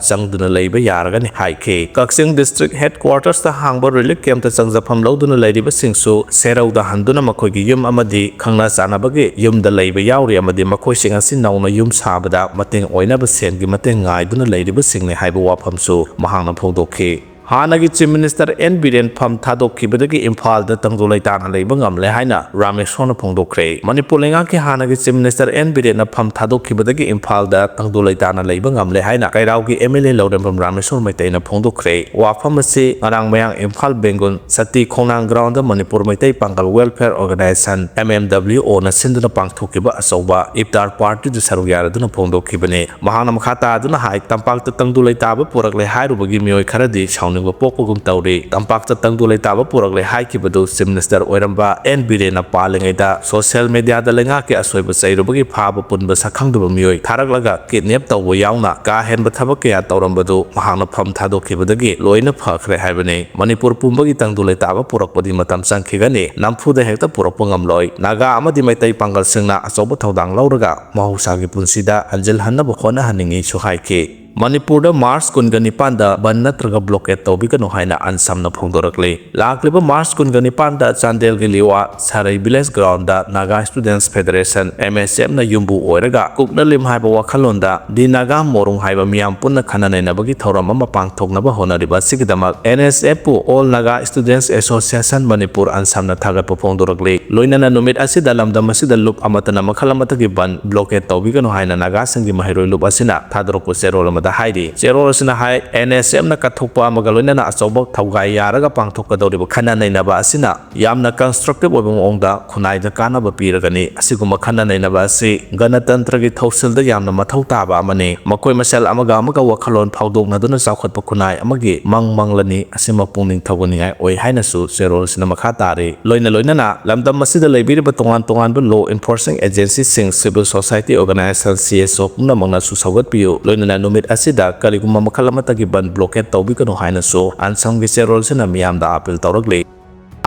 ꯆꯪꯗꯨꯅ ꯂꯩꯕ ꯌꯥꯔꯒꯅꯤ ꯍꯥꯏꯈꯤ꯫ ꯀꯛꯆꯤꯡ district headquarters ꯇ ꯍꯥꯡꯕ relief camp ꯇ ꯆꯪꯖꯐꯝ ꯂꯧꯗꯨꯅ ꯂꯩꯔꯤꯕꯁꯤꯡꯁꯨ ꯁꯦꯔꯧꯗ ꯍꯟꯗꯨꯅ ꯃꯈꯣꯏꯒꯤ ꯌꯨꯝ ꯑꯃꯗꯤ ꯈꯪꯅ ꯆꯥꯟꯅꯕꯒꯤ ꯌꯨꯝꯗ ꯂꯩꯕ ꯌꯥꯎꯔꯤ ꯑꯃꯗꯤ ꯃꯈꯣꯏꯁꯤꯡ ꯑꯁꯤ ꯅꯧꯅ ꯌꯨꯝ ꯁꯥꯕꯗ ꯃꯇꯦꯡ ꯑꯣꯏꯅꯕ ꯁꯦꯟꯒꯤ ꯃꯇꯦꯡ ꯉꯥꯏꯗꯨꯅ ꯂꯩꯔꯤꯕꯁꯤꯡꯅꯤ ꯍꯥꯏꯕ ꯋꯥꯐꯝꯁꯨ ꯃꯍꯥꯛꯅ ꯐꯣꯡꯗꯣꯛꯈꯤ꯫ ꯍꯥꯟꯅꯒꯤ Chief Minister N ꯕꯤꯔꯦꯟ ꯐꯝ ꯊꯥꯗꯣꯛꯈꯤꯕꯗꯒꯤ ꯏꯝꯐꯥꯜꯗ ꯇꯪꯗꯨ ꯂꯩꯇꯥꯅ ꯂꯩꯕ ꯉꯝꯂꯦ ꯍꯥꯏꯅ ꯔꯥꯃꯦꯁꯣꯔꯅ ꯐꯣꯡꯗꯣꯛꯈ꯭ꯔꯦ꯫ ꯃꯅꯤꯄꯨꯔ ꯂꯩꯉꯥꯛꯀꯤ ꯍꯥꯟꯅꯒꯤ Chief Minister N ꯕꯤꯔꯦꯟꯅ ꯐꯝ ꯊꯥꯗꯣꯛꯈꯤꯕꯗꯒꯤ ꯏꯝꯐꯥꯜꯗ ꯇꯪꯗꯨ ꯂꯩꯇꯥꯅ ꯂꯩꯕ ꯉꯝꯂꯦ ꯍꯥꯏꯅ ꯀꯩꯔꯥꯎꯒꯤ M L A ꯂꯧꯔꯦꯝꯕꯝ ꯔꯥꯃꯦꯁꯣꯔ ꯃꯩꯇꯩꯅ ꯐꯣꯡꯗꯣꯛꯈ꯭ꯔꯦ꯫ ꯋꯥꯐꯝ ꯑꯁꯤ ꯉꯔꯥꯡ ꯃꯌꯥꯡ ꯏꯝꯐꯥꯜ ꯕꯦꯡꯒꯨꯜ ꯁꯇꯤ ꯈꯣꯡꯅꯥꯡ ground ꯗ ꯃꯅꯤꯄꯨꯔ ꯃꯩꯇꯩ ꯄꯥꯡꯒꯜ welfare organization, M M W O ꯅ ꯁꯤꯟꯗꯨꯅ ꯄꯥꯡꯊꯣꯛꯈꯤꯕ ꯑꯆꯧꯕ ꯏꯐꯇꯥꯔ party ꯗ ꯁꯔꯨꯛ ꯌꯥꯔꯗꯨꯅ ꯐꯣꯡꯗꯣꯛꯈꯤꯕꯅꯤ꯫ ꯃꯍꯥꯛꯅ ꯃꯈꯥ ꯇꯥꯗꯨꯅ ꯍꯥꯏ, ꯇꯝꯄꯥꯛꯇ ꯇꯪꯗꯨ ꯂꯩꯇꯥꯕ ꯄꯨꯔꯛꯂꯦ ꯍꯥꯏꯔꯨꯕꯒꯤ ꯃꯤꯑꯣꯏ ꯈꯔꯗꯤ ꯁꯥꯎꯅꯤꯡꯕ ꯄꯣꯛꯄꯒꯨꯝ ꯇꯧꯔꯤ꯫ ꯇꯝꯄꯥꯛꯇ ꯇꯪꯗꯨ ꯂꯩꯇꯥꯕ ꯄꯨꯔꯛꯂꯦ ꯍꯥꯏꯈꯤꯕꯗꯨ Chief Minister ꯑꯣꯏꯔꯝꯕ N ꯕꯤꯔꯦꯟꯅ ꯄꯥꯜꯂꯤꯉꯩꯗ social media ꯗ ꯂꯩꯉꯥꯛꯀꯤ ꯑꯁꯣꯏꯕ ꯆꯩꯔꯨꯕꯒꯤ ꯐꯥꯕ ꯄꯨꯟꯕ ꯁꯛꯈꯪꯗꯕ ꯃꯤꯑꯣꯏ ꯊꯥꯔꯛꯂꯒ kidnap ꯇꯧꯕ ꯌꯥꯎꯅ ꯀꯥ ꯍꯦꯟꯕ ꯊꯕꯛ ꯀꯌꯥ ꯇꯧꯔꯝꯕꯗꯨ ꯃꯍꯥꯛꯅ ꯐꯝ ꯊꯥꯗꯣꯛꯈꯤꯕꯗꯒꯤ ꯂꯣꯏꯅ ꯐꯈ꯭ꯔꯦ ꯍꯥꯏꯕꯅꯤ꯫ ꯃꯅꯤꯄꯨꯔ ꯄꯨꯝꯕꯒꯤ ꯇꯪꯗꯨ ꯂꯩꯇꯥꯕ ꯄꯨꯔꯛꯄꯗꯤ ꯃꯇꯝ ꯆꯪꯈꯤꯒꯅꯤ, ꯅꯝꯐꯨꯗ ꯍꯦꯛꯇ ꯄꯨꯔꯛꯄ ꯉꯝꯂꯣꯏ꯫ ꯅꯥꯒꯥ ꯑꯃꯗꯤ ꯃꯩꯇꯩ ꯄꯥꯡꯒꯜꯁꯤꯡꯅ ꯑꯆꯧꯕ ꯊꯧꯗꯥꯡ ꯂꯧꯔꯒ ꯃꯍꯧꯁꯥꯒꯤ ꯄꯨꯟꯁꯤꯗ ꯍꯟꯖꯤꯜꯍꯟꯅꯕ ꯍꯣꯠꯅꯍꯟꯅꯤꯡꯏꯁꯨ ꯍꯥꯏꯈꯤ꯫ ꯃꯅꯤꯄꯨꯔꯗ ꯃꯥꯔꯆ ꯀꯨꯟꯒ ꯅꯤꯄꯥꯟꯗ ꯕꯟ ꯅꯠꯇ꯭ꯔꯒ blockade ꯇꯧꯕꯤꯒꯅꯨ ꯍꯥꯏꯅ ꯑꯟꯁꯝꯅ ꯐꯣꯡꯗꯣꯔꯛꯂꯤ꯫ ꯂꯥꯛꯂꯤꯕ ꯃꯥꯔꯆ ꯀꯨꯟꯒ ꯅꯤꯄꯥꯟꯗ ꯆꯥꯟꯗꯦꯜꯒꯤ ꯂꯤꯋꯥ ꯁꯔꯩ village ground ꯗ Naga Students Federation, M S F ꯅ ꯌꯨꯝꯕꯨ ꯑꯣꯏꯔꯒ ꯀꯨꯛꯅꯂꯤꯝ ꯍꯥꯏꯕ ꯋꯥꯈꯜꯂꯣꯟꯗ The Naga Morung ꯍꯥꯏꯕ ꯃꯤꯌꯥꯝ ꯄꯨꯟꯅ ꯈꯟꯅ ꯅꯩꯅꯕꯒꯤ ꯊꯧꯔꯝ ꯑꯃ ꯄꯥꯡꯊꯣꯛꯅꯕ ꯍꯣꯠꯅꯔꯤꯕ ꯑꯁꯤꯒꯤꯗꯃꯛ N S F ꯄꯨ All Naga Students Association Manipur ꯑꯟꯁꯝꯅ ꯊꯥꯒꯠꯄ ꯐꯣꯡꯗꯣꯔꯛꯂꯤ꯫ ꯂꯣꯏꯅꯅ ꯅꯨꯃꯤꯠ ꯑꯁꯤꯗ ꯂꯝꯗꯝ ꯑꯁꯤꯗ ꯂꯨꯞ ꯑꯃꯠꯇꯅ ꯃꯈꯜ ꯑꯃꯠꯇꯒꯤ ꯕꯟ, blockade ꯇꯧꯕꯤꯒꯅꯨ ꯍꯥꯏꯅ ꯅꯥꯒꯥꯁꯤꯡꯒꯤ ꯃꯍꯩꯔꯣꯏ ꯂꯨꯞ ꯑꯁꯤꯅ ꯊꯥꯗꯣꯔꯛꯄ ꯆꯦꯔꯣꯜ ꯑꯃ ꯗ ꯍꯥꯏꯔꯤ꯫ ꯆꯦꯔꯣꯜ ꯑꯁꯤꯅ ꯍꯥꯏ, ꯑꯦꯟ ꯑꯦꯁ ꯑꯦꯝꯅ ꯀꯠꯊꯣꯛꯄ ꯑꯃꯒ ꯂꯣꯏꯅꯅ ꯑꯆꯧꯕ ꯊꯧꯒꯥꯏ ꯌꯥꯔꯒ ꯄꯥꯡꯊꯣꯛꯀꯗꯧꯔꯤꯕ ꯈꯟꯅ ꯅꯩꯅꯕ ꯑꯁꯤꯅ ꯌꯥꯝꯅ constructive ꯑꯣꯏꯕ ꯃꯑꯣꯡꯗ ꯈꯨꯟꯅꯥꯏꯗ ꯀꯥꯟꯅꯕ ꯄꯤꯔꯒꯅꯤ꯫ ꯑꯁꯤꯒꯨꯝꯕ ꯈꯟꯅ ꯅꯩꯅꯕ ꯑꯁꯤ ꯒꯅꯇꯟꯇ꯭ꯔꯒꯤ ꯊꯧꯁꯤꯜꯗ ꯌꯥꯝꯅ ꯃꯊꯧ ꯇꯥꯕ ꯑꯃꯅꯤ꯫ ꯃꯈꯣꯏ ꯃꯁꯦꯜ ꯑꯃꯒ ꯑꯃꯒ ꯋꯥꯈꯜꯂꯣꯟ ꯐꯥꯎꯗꯣꯛꯅꯗꯨꯅ ꯆꯥꯎꯈꯠꯄ ꯈꯨꯟꯅꯥꯏ ꯑꯃꯒꯤ ꯃꯪ ꯃꯪꯂꯅꯤ꯫ ꯑꯁꯤꯃ ꯄꯨꯛꯅꯤꯡ ꯊꯧꯒꯠꯅꯤꯡꯉꯥꯏ ꯑꯣꯏ ꯍꯥꯏꯅꯁꯨ ꯆꯦꯔꯣꯜꯁꯤꯅ ꯃꯈꯥ ꯇꯥꯔꯤ꯫ ꯂꯣꯏꯅ ꯂꯣꯏꯅꯅ ꯂꯝꯗꯝ ꯑꯁꯤꯗ ꯂꯩꯕꯤꯔꯤꯕ ꯇꯣꯉꯥꯟ ꯇꯣꯉꯥꯟꯕ law enforcing agencyꯁꯤꯡ, civil society organization, C S O ꯄꯨꯝꯅꯃꯛꯅꯁꯨ ꯁꯧꯒꯠꯄꯤꯌꯨ꯫ ꯂꯣꯏꯅꯅ ꯅꯨꯃꯤꯠ ꯑꯁꯤꯗ ꯀꯔꯤꯒꯨꯝꯕ ꯃꯈꯜ ꯑꯃꯠꯇꯒꯤ ꯕꯟ blockade ꯇꯧꯕꯤꯒꯅꯨ ꯍꯥꯏꯅꯁꯨ ꯑꯟꯁꯝꯒꯤ ꯆꯦꯔꯣꯜꯁꯤꯅ ꯃꯤꯌꯥꯝꯗ appeal ꯇꯧꯔꯛꯂꯤ꯫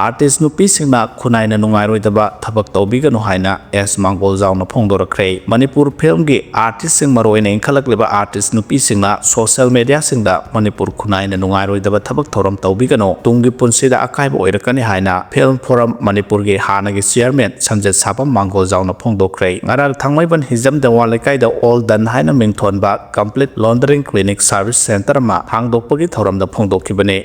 Artist ꯅꯨꯄꯤꯁꯤꯡꯅ ꯈꯨꯟꯅꯥꯏꯅ ꯅꯨꯡꯉꯥꯏꯔꯣꯏꯗꯕ ꯊꯕꯛ ꯇꯧꯕꯤꯒꯅꯨ ꯍꯥꯏꯅ ꯑꯦꯁ ꯃꯥꯡꯒꯣꯜꯖꯥꯎꯅ ꯐꯣꯡꯗꯣꯔꯛꯈ꯭ꯔꯦ꯫ ꯃꯅꯤꯄꯨꯔ filmꯒꯤ artistꯁꯤꯡ, ꯃꯔꯨꯑꯣꯏꯅ ꯏꯟꯈꯠꯂꯛꯂꯤꯕ artist ꯅꯨꯄꯤꯁꯤꯡꯅ social mediaꯁꯤꯡꯗ ꯃꯅꯤꯄꯨꯔ ꯈꯨꯟꯅꯥꯏꯅ ꯅꯨꯡꯉꯥꯏꯔꯣꯏꯗꯕ ꯊꯕꯛ ꯊꯧꯔꯝ ꯇꯧꯕꯤꯒꯅꯨ, ꯇꯨꯡꯒꯤ ꯄꯨꯟꯁꯤꯗ ꯑꯀꯥꯏꯕ ꯑꯣꯏꯔꯛꯀꯅꯤ ꯍꯥꯏꯅ Film Forum ꯃꯅꯤꯄꯨꯔꯒꯤ ꯍꯥꯟꯅꯒꯤ chairman ꯁꯝꯖꯦꯠ ꯁꯥꯕꯝ ꯃꯥꯡꯒꯣꯜꯖꯥꯎꯅ ꯐꯣꯡꯗꯣꯛꯈ꯭ꯔꯦ꯫ ꯉꯔꯥꯡ ꯊꯥꯡꯃꯩꯕꯟ ꯍꯤꯖꯝ ꯗꯦꯋꯥ ꯂꯩꯀꯥꯏꯗ All Done ꯍꯥꯏꯅ ꯃꯤꯡꯊꯣꯟꯕ complete laundering cleaning service centre ꯑꯃ ꯍꯥꯡꯗꯣꯛꯄꯒꯤ ꯊꯧꯔꯝꯗ ꯐꯣꯡꯗꯣꯛꯈꯤꯕꯅꯤ꯫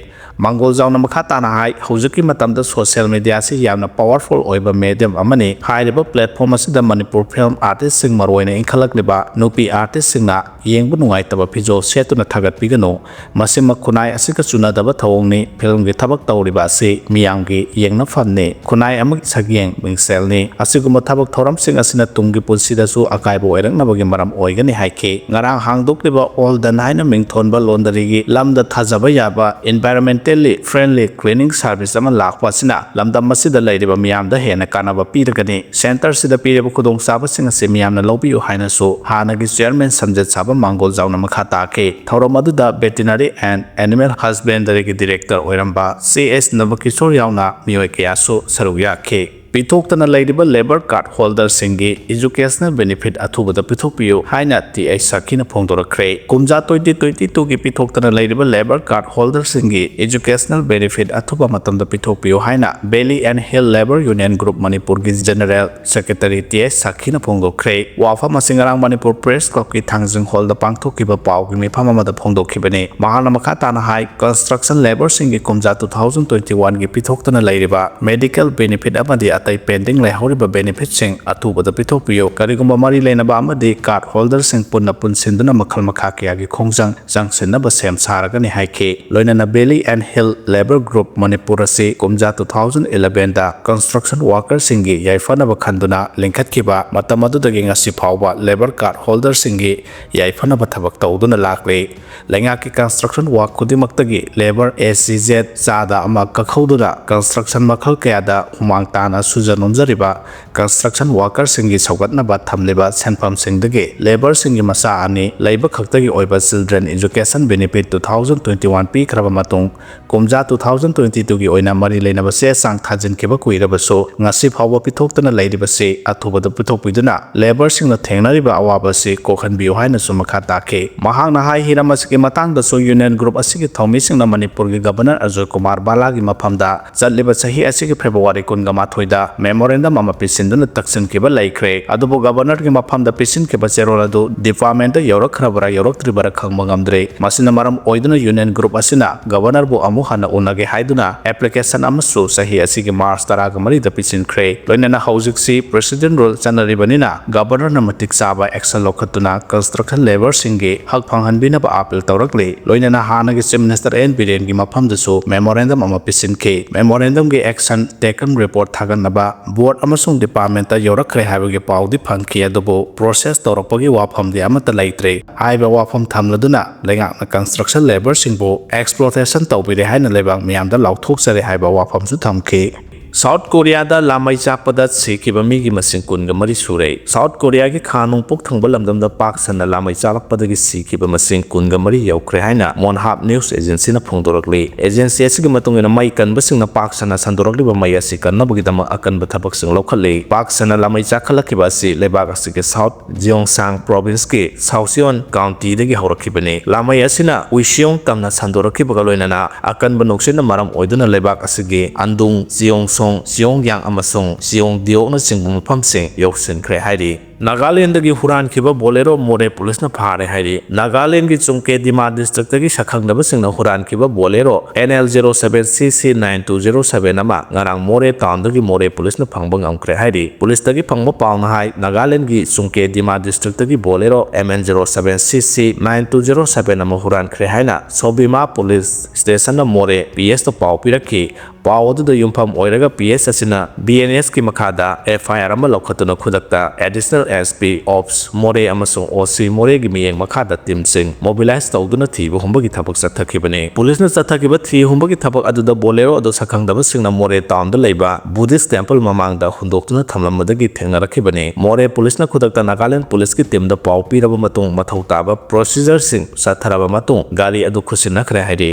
ꯃꯥꯡꯒꯣꯜꯖꯥꯎꯅ ꯃꯈꯥ ꯇꯥꯅ ꯍꯥꯏ, ꯍꯧꯖꯤꯛꯀꯤ ꯃꯇꯝꯗ social mediaꯁꯤ ꯌꯥꯝꯅ powerful ꯑꯣꯏꯕ medium ꯑꯃꯅꯤ꯫ ꯍꯥꯏꯔꯤꯕ platform ꯑꯁꯤꯗ ꯃꯅꯤꯄꯨꯔ film artistꯁꯤꯡ, ꯃꯔꯨꯑꯣꯏꯅ ꯏꯟꯈꯠꯂꯛꯂꯤꯕ ꯅꯨꯄꯤ artistꯁꯤꯡꯅ ꯌꯦꯡꯕ ꯅꯨꯡꯉꯥꯏꯇꯕ ꯐꯤꯖꯣꯜ ꯁꯦꯠꯇꯨꯅ ꯊꯥꯒꯠꯄꯤꯒꯅꯨ꯫ ꯃꯁꯤꯃꯛ ꯈꯨꯟꯅꯥꯏ ꯑꯁꯤꯒ ꯆꯨꯅꯗꯕ ꯊꯧꯑꯣꯡꯅꯤ꯫ Filmꯒꯤ ꯊꯕꯛ ꯇꯧꯔꯤꯕ ꯑꯁꯤ ꯃꯤꯌꯥꯝꯒꯤ ꯌꯦꯡꯅꯐꯝꯅꯤ꯫ ꯈꯨꯟꯅꯥꯏ ꯑꯃꯒꯤ ꯁꯛꯌꯦꯡ ꯃꯤꯡꯁꯦꯜꯅꯤ꯫ ꯑꯁꯤꯒꯨꯝꯕ ꯊꯕꯛ ꯊꯧꯔꯝꯁꯤꯡ ꯑꯁꯤꯅ ꯇꯨꯡꯒꯤ ꯄꯨꯟꯁꯤꯗꯁꯨ ꯑꯀꯥꯏꯕ ꯑꯣꯏꯔꯛꯅꯕꯒꯤ ꯃꯔꯝ ꯑꯣꯏꯒꯅꯤ ꯍꯥꯏꯈꯤ꯫ ꯉꯔꯥꯡ ꯍꯥꯡꯗꯣꯛꯂꯤꯕ All Done ꯍꯥꯏꯅ ꯃꯤꯡꯊꯣꯟꯕ laundryꯒꯤ ꯂꯝꯗ ꯊꯥꯖꯕ ꯌꯥꯕ environmentally friendly cleaning service ꯑꯃ ꯂꯥꯛꯄ ꯑꯁꯤꯅ ꯂꯝꯗꯝ ꯑꯁꯤꯗ ꯂꯩꯔꯤꯕ ꯃꯤꯌꯥꯝꯗ ꯍꯦꯟꯅ ꯀꯥꯟꯅꯕ ꯄꯤꯔꯒꯅꯤ꯫ Centreꯁꯤꯗ ꯄꯤꯔꯤꯕ ꯈꯨꯗꯣꯡꯆꯥꯕꯁꯤꯡ ꯑꯁꯤ ꯃꯤꯌꯥꯝꯅ ꯂꯧꯕꯤꯌꯨ ꯍꯥꯏꯅꯁꯨ ꯍꯥꯟꯅꯒꯤ chairman ꯁꯝꯖꯦꯠ ꯁꯥꯕꯝ ꯃꯥꯡꯒꯣꯜꯖꯥꯎꯅ ꯃꯈꯥ ꯇꯥꯈꯤ꯫ ꯊꯧꯔꯝ ꯑꯗꯨꯗ Veterinary and Animal Husbandryꯒꯤ director ꯑꯣꯏꯔꯝꯕ ꯁꯤ ꯑꯦꯁ ꯅꯕꯀꯤꯁꯣꯔ ꯌꯥꯎꯅ ꯃꯤꯑꯣꯏ ꯀꯌꯥꯁꯨ ꯁꯔꯨꯛ ꯌꯥꯈꯤ꯫ ꯄꯤꯊꯣꯛꯇꯅ ꯂꯩꯔꯤꯕ labour card holderꯁꯤꯡꯒꯤ educational benefit ꯑꯊꯨꯕꯗ ꯄꯤꯊꯣꯛꯄꯤꯌꯨ ꯍꯥꯏꯅ ꯇꯤ ꯑꯩꯆ ꯁꯥꯈꯤꯅ ꯐꯣꯡꯗꯣꯔꯛꯈ꯭ꯔꯦ꯫ ꯀꯨꯝꯖꯥ twenty twenty twoꯒꯤ ꯄꯤꯊꯣꯛꯇꯅ ꯂꯩꯔꯤꯕ labour card holderꯁꯤꯡꯒꯤ educational benefit ꯑꯊꯨꯕ ꯃꯇꯝꯗ ꯄꯤꯊꯣꯛꯄꯤꯌꯨ ꯍꯥꯏꯅ Valley and Hill Labour Union Group ꯃꯅꯤꯄꯨꯔꯒꯤ general secretary ꯇꯤ ꯑꯩꯆ ꯁꯥꯈꯤꯅ ꯐꯣꯡꯗꯣꯛꯈ꯭ꯔꯦ꯫ ꯋꯥꯐꯝ ꯑꯁꯤ ꯉꯔꯥꯡ ꯃꯅꯤꯄꯨꯔ Press Clubꯀꯤ ꯊꯥꯡꯖꯤꯡ hallꯗ ꯄꯥꯡꯊꯣꯛꯈꯤꯕ ꯄꯥꯎꯒꯤ ꯃꯤꯐꯝ ꯑꯃꯗ ꯐꯣꯡꯗꯣꯛꯈꯤꯕꯅꯤ꯫ ꯃꯍꯥꯛꯅ ꯃꯈꯥ ꯇꯥꯅ ꯍꯥꯏ, construction labourꯁꯤꯡꯒꯤ ꯀꯨꯝꯖꯥ two thousand twenty oneꯒꯤ ꯄꯤꯊꯣꯛꯇꯅ ꯂꯩꯔꯤꯕ medical benefit ꯑꯃꯗꯤ ꯑꯇꯩ pending ꯂꯩꯍꯧꯔꯤꯕ benefitꯁꯤꯡ ꯑꯊꯨꯕꯗ ꯄꯤꯊꯣꯛꯄꯤꯌꯨ꯫ ꯀꯔꯤꯒꯨꯝꯕ ꯃꯔꯤ ꯂꯩꯅꯕ ꯑꯃꯗꯤ card holderꯁꯤꯡ ꯄꯨꯟꯅ ꯄꯨꯟꯁꯤꯟꯗꯨꯅ ꯃꯈꯜ ꯃꯈꯥ ꯀꯌꯥꯒꯤ ꯈꯣꯡꯖꯪ ꯆꯪꯁꯤꯟꯅꯕ ꯁꯦꯝ ꯁꯥꯔꯒꯅꯤ ꯍꯥꯏꯈꯤ꯫ ꯂꯣꯏꯅꯅ Valley and Hill Labour Group Manipur ꯑꯁꯤ ꯀꯨꯝꯖꯥ two thousand elevenꯗ construction workerꯁꯤꯡꯒꯤ ꯌꯥꯏꯐꯅꯕ ꯈꯟꯗꯨꯅ ꯂꯤꯡꯈꯠꯈꯤꯕ ꯃꯇꯝ ꯑꯗꯨꯗꯒꯤ ꯉꯁꯤ ꯐꯥꯎꯕ labour card holderꯁꯤꯡꯒꯤ ꯌꯥꯏꯐꯅꯕ ꯊꯕꯛ ꯇꯧꯗꯨꯅ ꯂꯥꯛꯂꯤ꯫ ꯂꯩꯉꯥꯛꯀꯤ construction work ꯈꯨꯗꯤꯡꯃꯛꯇꯒꯤ labour SEZ ꯆꯥꯗ ꯑꯃ ꯀꯛꯍꯧꯗꯨꯅ construction ꯃꯈꯜ ꯀꯌꯥꯗ ꯍꯨꯃꯥꯡ ꯇꯥꯅ ꯁꯨꯖ ꯅꯣꯝꯖꯔꯤꯕ construction workerꯁꯤꯡꯒꯤ ꯁꯧꯒꯠꯅꯕ ꯊꯝꯂꯤꯕ ꯁꯦꯟꯐꯝꯁꯤꯡꯗꯒꯤ labourꯁꯤꯡꯒꯤ ꯃꯆꯥ ꯑꯅꯤ ꯂꯩꯕ ꯈꯛꯇꯒꯤ ꯑꯣꯏꯕ children education benefit two thousand twenty one ꯄꯤꯈ꯭ꯔꯕ ꯃꯇꯨꯡ, ꯀꯨꯝꯖꯥ two thousand twenty twoꯒꯤ ꯑꯣꯏꯅ ꯃꯔꯤ ꯂꯩꯅꯕ ꯆꯦ ꯆꯥꯡ ꯊꯥꯖꯤꯟꯈꯤꯕ ꯀꯨꯏꯔꯕꯁꯨ ꯉꯁꯤ ꯐꯥꯎꯕ ꯄꯤꯊꯣꯛꯇꯅ ꯂꯩꯔꯤꯕꯁꯤ ꯑꯊꯨꯕꯗ ꯄꯤꯊꯣꯛꯄꯤꯗꯨꯅ labourꯁꯤꯡꯅ ꯊꯦꯡꯅꯔꯤꯕ ꯑꯋꯥꯕ ꯑꯁꯤ ꯀꯣꯛꯍꯟꯕꯤꯌꯨ ꯍꯥꯏꯅꯁꯨ ꯃꯈꯥ ꯇꯥꯈꯤ꯫ ꯃꯍꯥꯛꯅ ꯍꯥꯏ, ꯍꯤꯔꯝ ꯑꯁꯤꯒꯤ ꯃꯇꯥꯡꯗꯁꯨ union group ꯑꯁꯤꯒꯤ ꯊꯧꯃꯤꯁꯤꯡꯅ ꯃꯅꯤꯄꯨꯔꯒꯤ Governor ꯑꯖꯣꯏ ꯀꯨꯃꯥꯔ ꯕꯥꯂꯥꯒꯤ ꯃꯐꯝꯗ ꯆꯠꯂꯤꯕ ꯆꯍꯤ ꯑꯁꯤꯒꯤ February ꯀꯨꯟꯒ ꯃꯥꯊꯣꯏꯗ memorandum ꯑꯃ ꯄꯤꯁꯤꯟꯗꯨꯅ ꯇꯛꯁꯤꯟꯈꯤꯕ ꯂꯩꯈ꯭ꯔꯦ꯫ ꯑꯗꯨꯕꯨ Governorꯒꯤ ꯃꯐꯝꯗ ꯄꯤꯁꯤꯟꯈꯤꯕ ꯆꯦꯔꯣꯜ ꯑꯗꯨ departmentꯇ ꯌꯧꯔꯛꯈ꯭ꯔꯕ꯭ꯔꯥ ꯌꯧꯔꯛꯇ꯭ꯔꯤꯕꯔꯥ ꯈꯪꯕ ꯉꯝꯗ꯭ꯔꯦ꯫ ꯃꯁꯤꯅ ꯃꯔꯝ ꯑꯣꯏꯗꯨꯅ union group ꯑꯁꯤꯅ Governorꯕꯨ ꯑꯃꯨꯛ ꯍꯟꯅ ꯎꯅꯒꯦ ꯍꯥꯏꯗꯨꯅ application ꯑꯃꯁꯨ ꯆꯍꯤ ꯑꯁꯤꯒꯤ March ꯇꯔꯥꯒ ꯃꯔꯤꯗ ꯄꯤꯁꯤꯟꯈ꯭ꯔꯦ꯫ ꯂꯣꯏꯅꯅ ꯍꯧꯖꯤꯛꯁꯤ President Rule ꯆꯠꯅꯔꯤꯕꯅꯤꯅ Governorꯅ ꯃꯇꯤꯛ ꯆꯥꯕ action ꯂꯧꯈꯠꯇꯨꯅ construction labourꯁꯤꯡꯒꯤ ꯍꯛ ꯐꯪꯍꯟꯕꯤꯅꯕ appeal ꯇꯧꯔꯛꯂꯤ꯫ ꯂꯣꯏꯅꯅ ꯍꯥꯟꯅꯒꯤ Chief Minister ꯑꯦꯟ ꯕꯤꯔꯦꯟꯒꯤ ꯃꯐꯝꯗꯁꯨ memorandum ꯑꯃ ꯄꯤꯁꯤꯟꯈꯤ꯫ Memorandumꯒꯤ action taken report ꯊꯥꯒꯠꯅꯕ board ꯑꯃꯁꯨꯡ departmentꯇ ꯌꯧꯔꯛꯈ꯭ꯔꯦ ꯍꯥꯏꯕꯒꯤ ꯄꯥꯎꯗꯤ ꯐꯪꯈꯤ, ꯑꯗꯨꯕꯨ process ꯇꯧꯔꯛꯄꯒꯤ ꯋꯥꯐꯝꯗꯤ ꯑꯃꯠꯇ ꯂꯩꯇ꯭ꯔꯦ꯫ ꯍꯥꯏꯔꯤꯕ ꯋꯥꯐꯝ ꯊꯝꯂꯗꯨꯅ ꯂꯩꯉꯥꯛꯅ construction labourꯁꯤꯡꯕꯨ exploitation ꯇꯧꯕꯤꯔꯦ ꯍꯥꯏꯅ ꯂꯩꯕꯥꯛ ꯃꯤꯌꯥꯝꯗ ꯂꯥꯎꯊꯣꯛꯆꯔꯦ ꯍꯥꯏꯕ ꯋꯥꯐꯝꯁꯨ ꯊꯝꯈꯤ꯫ South Koreaꯗ ꯂꯥꯃꯩ ꯆꯥꯛꯄꯗ ꯁꯤꯈꯤꯕ ꯃꯤꯒꯤ ꯃꯁꯤꯡ ꯀꯨꯟꯒ ꯃꯔꯤ ꯁꯨꯔꯦ꯫ South Koreaꯒꯤ ꯈꯥ ꯅꯣꯡꯄꯣꯛ ꯊꯪꯕ ꯂꯝꯗꯝꯗ ꯄꯥꯛ ꯁꯟꯅ ꯂꯥꯃꯩ ꯆꯥꯛꯂꯛꯄꯗꯒꯤ ꯁꯤꯈꯤꯕ ꯃꯁꯤꯡ ꯀꯨꯟꯒ ꯃꯔꯤ ꯌꯧꯈ꯭ꯔꯦ ꯍꯥꯏꯅ Yonhap News Agencyꯅ ꯐꯣꯡꯗꯣꯔꯛꯂꯤ꯫ Agency ꯑꯁꯤꯒꯤ ꯃꯇꯨꯡ ꯏꯟꯅ ꯃꯩ ꯀꯟꯕꯁꯤꯡꯅ ꯄꯥꯛ ꯁꯟꯅ ꯁꯟꯗꯣꯔꯛꯂꯤꯕ ꯃꯩ ꯑꯁꯤ ꯀꯟꯅꯕꯒꯤꯗꯃꯛ ꯑꯀꯟꯕ ꯊꯕꯛꯁꯤꯡ ꯂꯧꯈꯠꯂꯤ꯫ ꯄꯥꯛ ꯁꯟꯅ ꯂꯥꯃꯩ ꯆꯥꯛꯈꯠꯂꯛꯈꯤꯕ ꯑꯁꯤ ꯂꯩꯕꯥꯛ ꯑꯁꯤꯒꯤ South Gyeongsang Provinceꯀꯤ Saocheon Countyꯗꯒꯤ ꯍꯧꯔꯛꯈꯤꯕꯅꯤ꯫ ꯂꯥꯃꯩ ꯑꯁꯤꯅ Uiseong ꯇꯝꯅ ꯁꯟꯗꯣꯔꯛꯈꯤꯕꯒ ꯂꯣꯏꯅꯅ ꯑꯀꯟꯕ ꯅꯨꯡꯁꯤꯠꯅ ꯃꯔꯝ ꯑꯣꯏꯗꯨꯅ ꯂꯩꯕꯥꯛ ꯑꯁꯤꯒꯤ Andong, Gyeongsong, Gyeongyang ꯑꯃꯁꯨꯡ Gyeongdeokꯅꯆꯤꯡꯕ ꯃꯐꯝꯁꯤꯡ ꯌꯧꯁꯤꯟꯈ꯭ꯔꯦ ꯍꯥꯏꯔꯤ꯫ ꯅꯥꯒꯥꯂꯦꯟꯗꯒꯤ ꯍꯨꯔꯥꯟꯈꯤꯕ ꯕꯣꯂꯦꯔꯣ ꯃꯣꯔꯦ ꯄꯨꯂꯤꯁꯅ ꯐꯥꯔꯦ ꯍꯥꯏꯔꯤ꯫ ꯅꯥꯒꯥꯂꯦꯟꯒꯤ ꯆꯨꯡꯀꯦ ꯗꯤꯃꯥ ꯗꯤꯁꯇ꯭ꯔꯤꯛꯇꯒꯤ ꯁꯛꯈꯪꯗꯕꯁꯤꯡꯅ ꯍꯨꯔꯥꯟꯈꯤꯕ ꯕꯣꯂꯦꯔꯣ N L zero seven C C nine two zero seven ꯑꯃ ꯉꯔꯥꯡ ꯃꯣꯔꯦ ꯇꯥꯎꯟꯗꯒꯤ ꯃꯣꯔꯦ ꯄꯨꯂꯤꯁꯅ ꯐꯪꯕ ꯉꯝꯈ꯭ꯔꯦ ꯍꯥꯏꯔꯤ꯫ ꯄꯨꯂꯤꯁꯇꯒꯤ ꯐꯪꯕ ꯄꯥꯎꯅ ꯍꯥꯏ, ꯅꯥꯒꯥꯂꯦꯟꯗꯒꯤ ꯆꯨꯡꯀꯦ ꯗꯤꯃꯥ ꯗꯤꯁꯇ꯭ꯔꯤꯛꯇꯒꯤ ꯕꯣꯂꯦꯔꯣ M N zero seven C C nine two zero seven ꯑꯃ ꯍꯨꯔꯥꯟꯈ꯭ꯔꯦ ꯍꯥꯏꯅ ꯁꯣꯕꯤꯃꯥ ꯄꯨꯂꯤꯁ ꯁ꯭ꯇꯦꯁꯟꯅ ꯃꯣꯔꯦ P S ꯇ ꯄꯥꯎ ꯄꯤꯔꯛꯈꯤ꯫ ꯄꯥꯎ ꯑꯗꯨꯗ ꯌꯨꯝꯐꯝ ꯑꯣꯏꯔꯒ P S ꯑꯁꯤꯅ B N S ꯀꯤ ꯃꯈꯥꯗ F I R ꯑꯃ ꯂꯧꯈꯠꯇꯨꯅ ꯈꯨꯗꯛꯇ Additional S P Ops ꯃꯣꯔꯦ ꯑꯃꯁꯨꯡ O C ꯃꯣꯔꯦꯒꯤ ꯃꯤꯠꯌꯦꯡ ꯃꯈꯥꯗ ꯇꯤꯝꯁꯤꯡ ꯃꯣꯕꯤꯂꯥꯏꯖ ꯇꯧꯗꯨꯅ ꯊꯤꯕ ꯍꯨꯝꯕꯒꯤ ꯊꯕꯛ ꯆꯠꯊꯈꯤꯕꯅꯤ꯫ ꯄꯨꯂꯤꯁꯅ ꯆꯠꯊꯈꯤꯕ ꯊꯤ ꯍꯨꯝꯕꯒꯤ ꯊꯕꯛ ꯑꯗꯨꯗ ꯕꯣꯂꯦꯔꯣ ꯑꯗꯨ ꯁꯛꯈꯪꯗꯕꯁꯤꯡꯅ ꯃꯣꯔꯦ ꯇꯥꯎꯟꯗ ꯂꯩꯕ ꯕꯨꯙꯤꯁ ꯇꯦꯝꯄꯜ ꯃꯃꯥꯡꯗ ꯍꯨꯟꯗꯣꯛꯇꯨꯅ ꯊꯝꯂꯝꯕꯗꯒꯤ ꯊꯦꯡꯅꯔꯛꯈꯤꯕꯅꯤ꯫ ꯃꯣꯔꯦ ꯄꯨꯂꯤꯁꯅ ꯈꯨꯗꯛꯇ ꯅꯥꯒꯥꯂꯦꯟ ꯄꯨꯂꯤꯁꯀꯤ ꯇꯤꯝꯗ ꯄꯥꯎ ꯄꯤꯔꯕ ꯃꯇꯨꯡ ꯃꯊꯧ ꯇꯥꯕ ꯄ꯭ꯔꯣꯁꯤꯖꯔꯁꯤꯡ ꯆꯠꯊꯔꯕ ꯃꯇꯨꯡ ꯒꯥꯔꯤ ꯑꯗꯨ ꯈꯨꯠꯁꯤꯟꯅꯈ꯭ꯔꯦ ꯍꯥꯏꯔꯤ꯫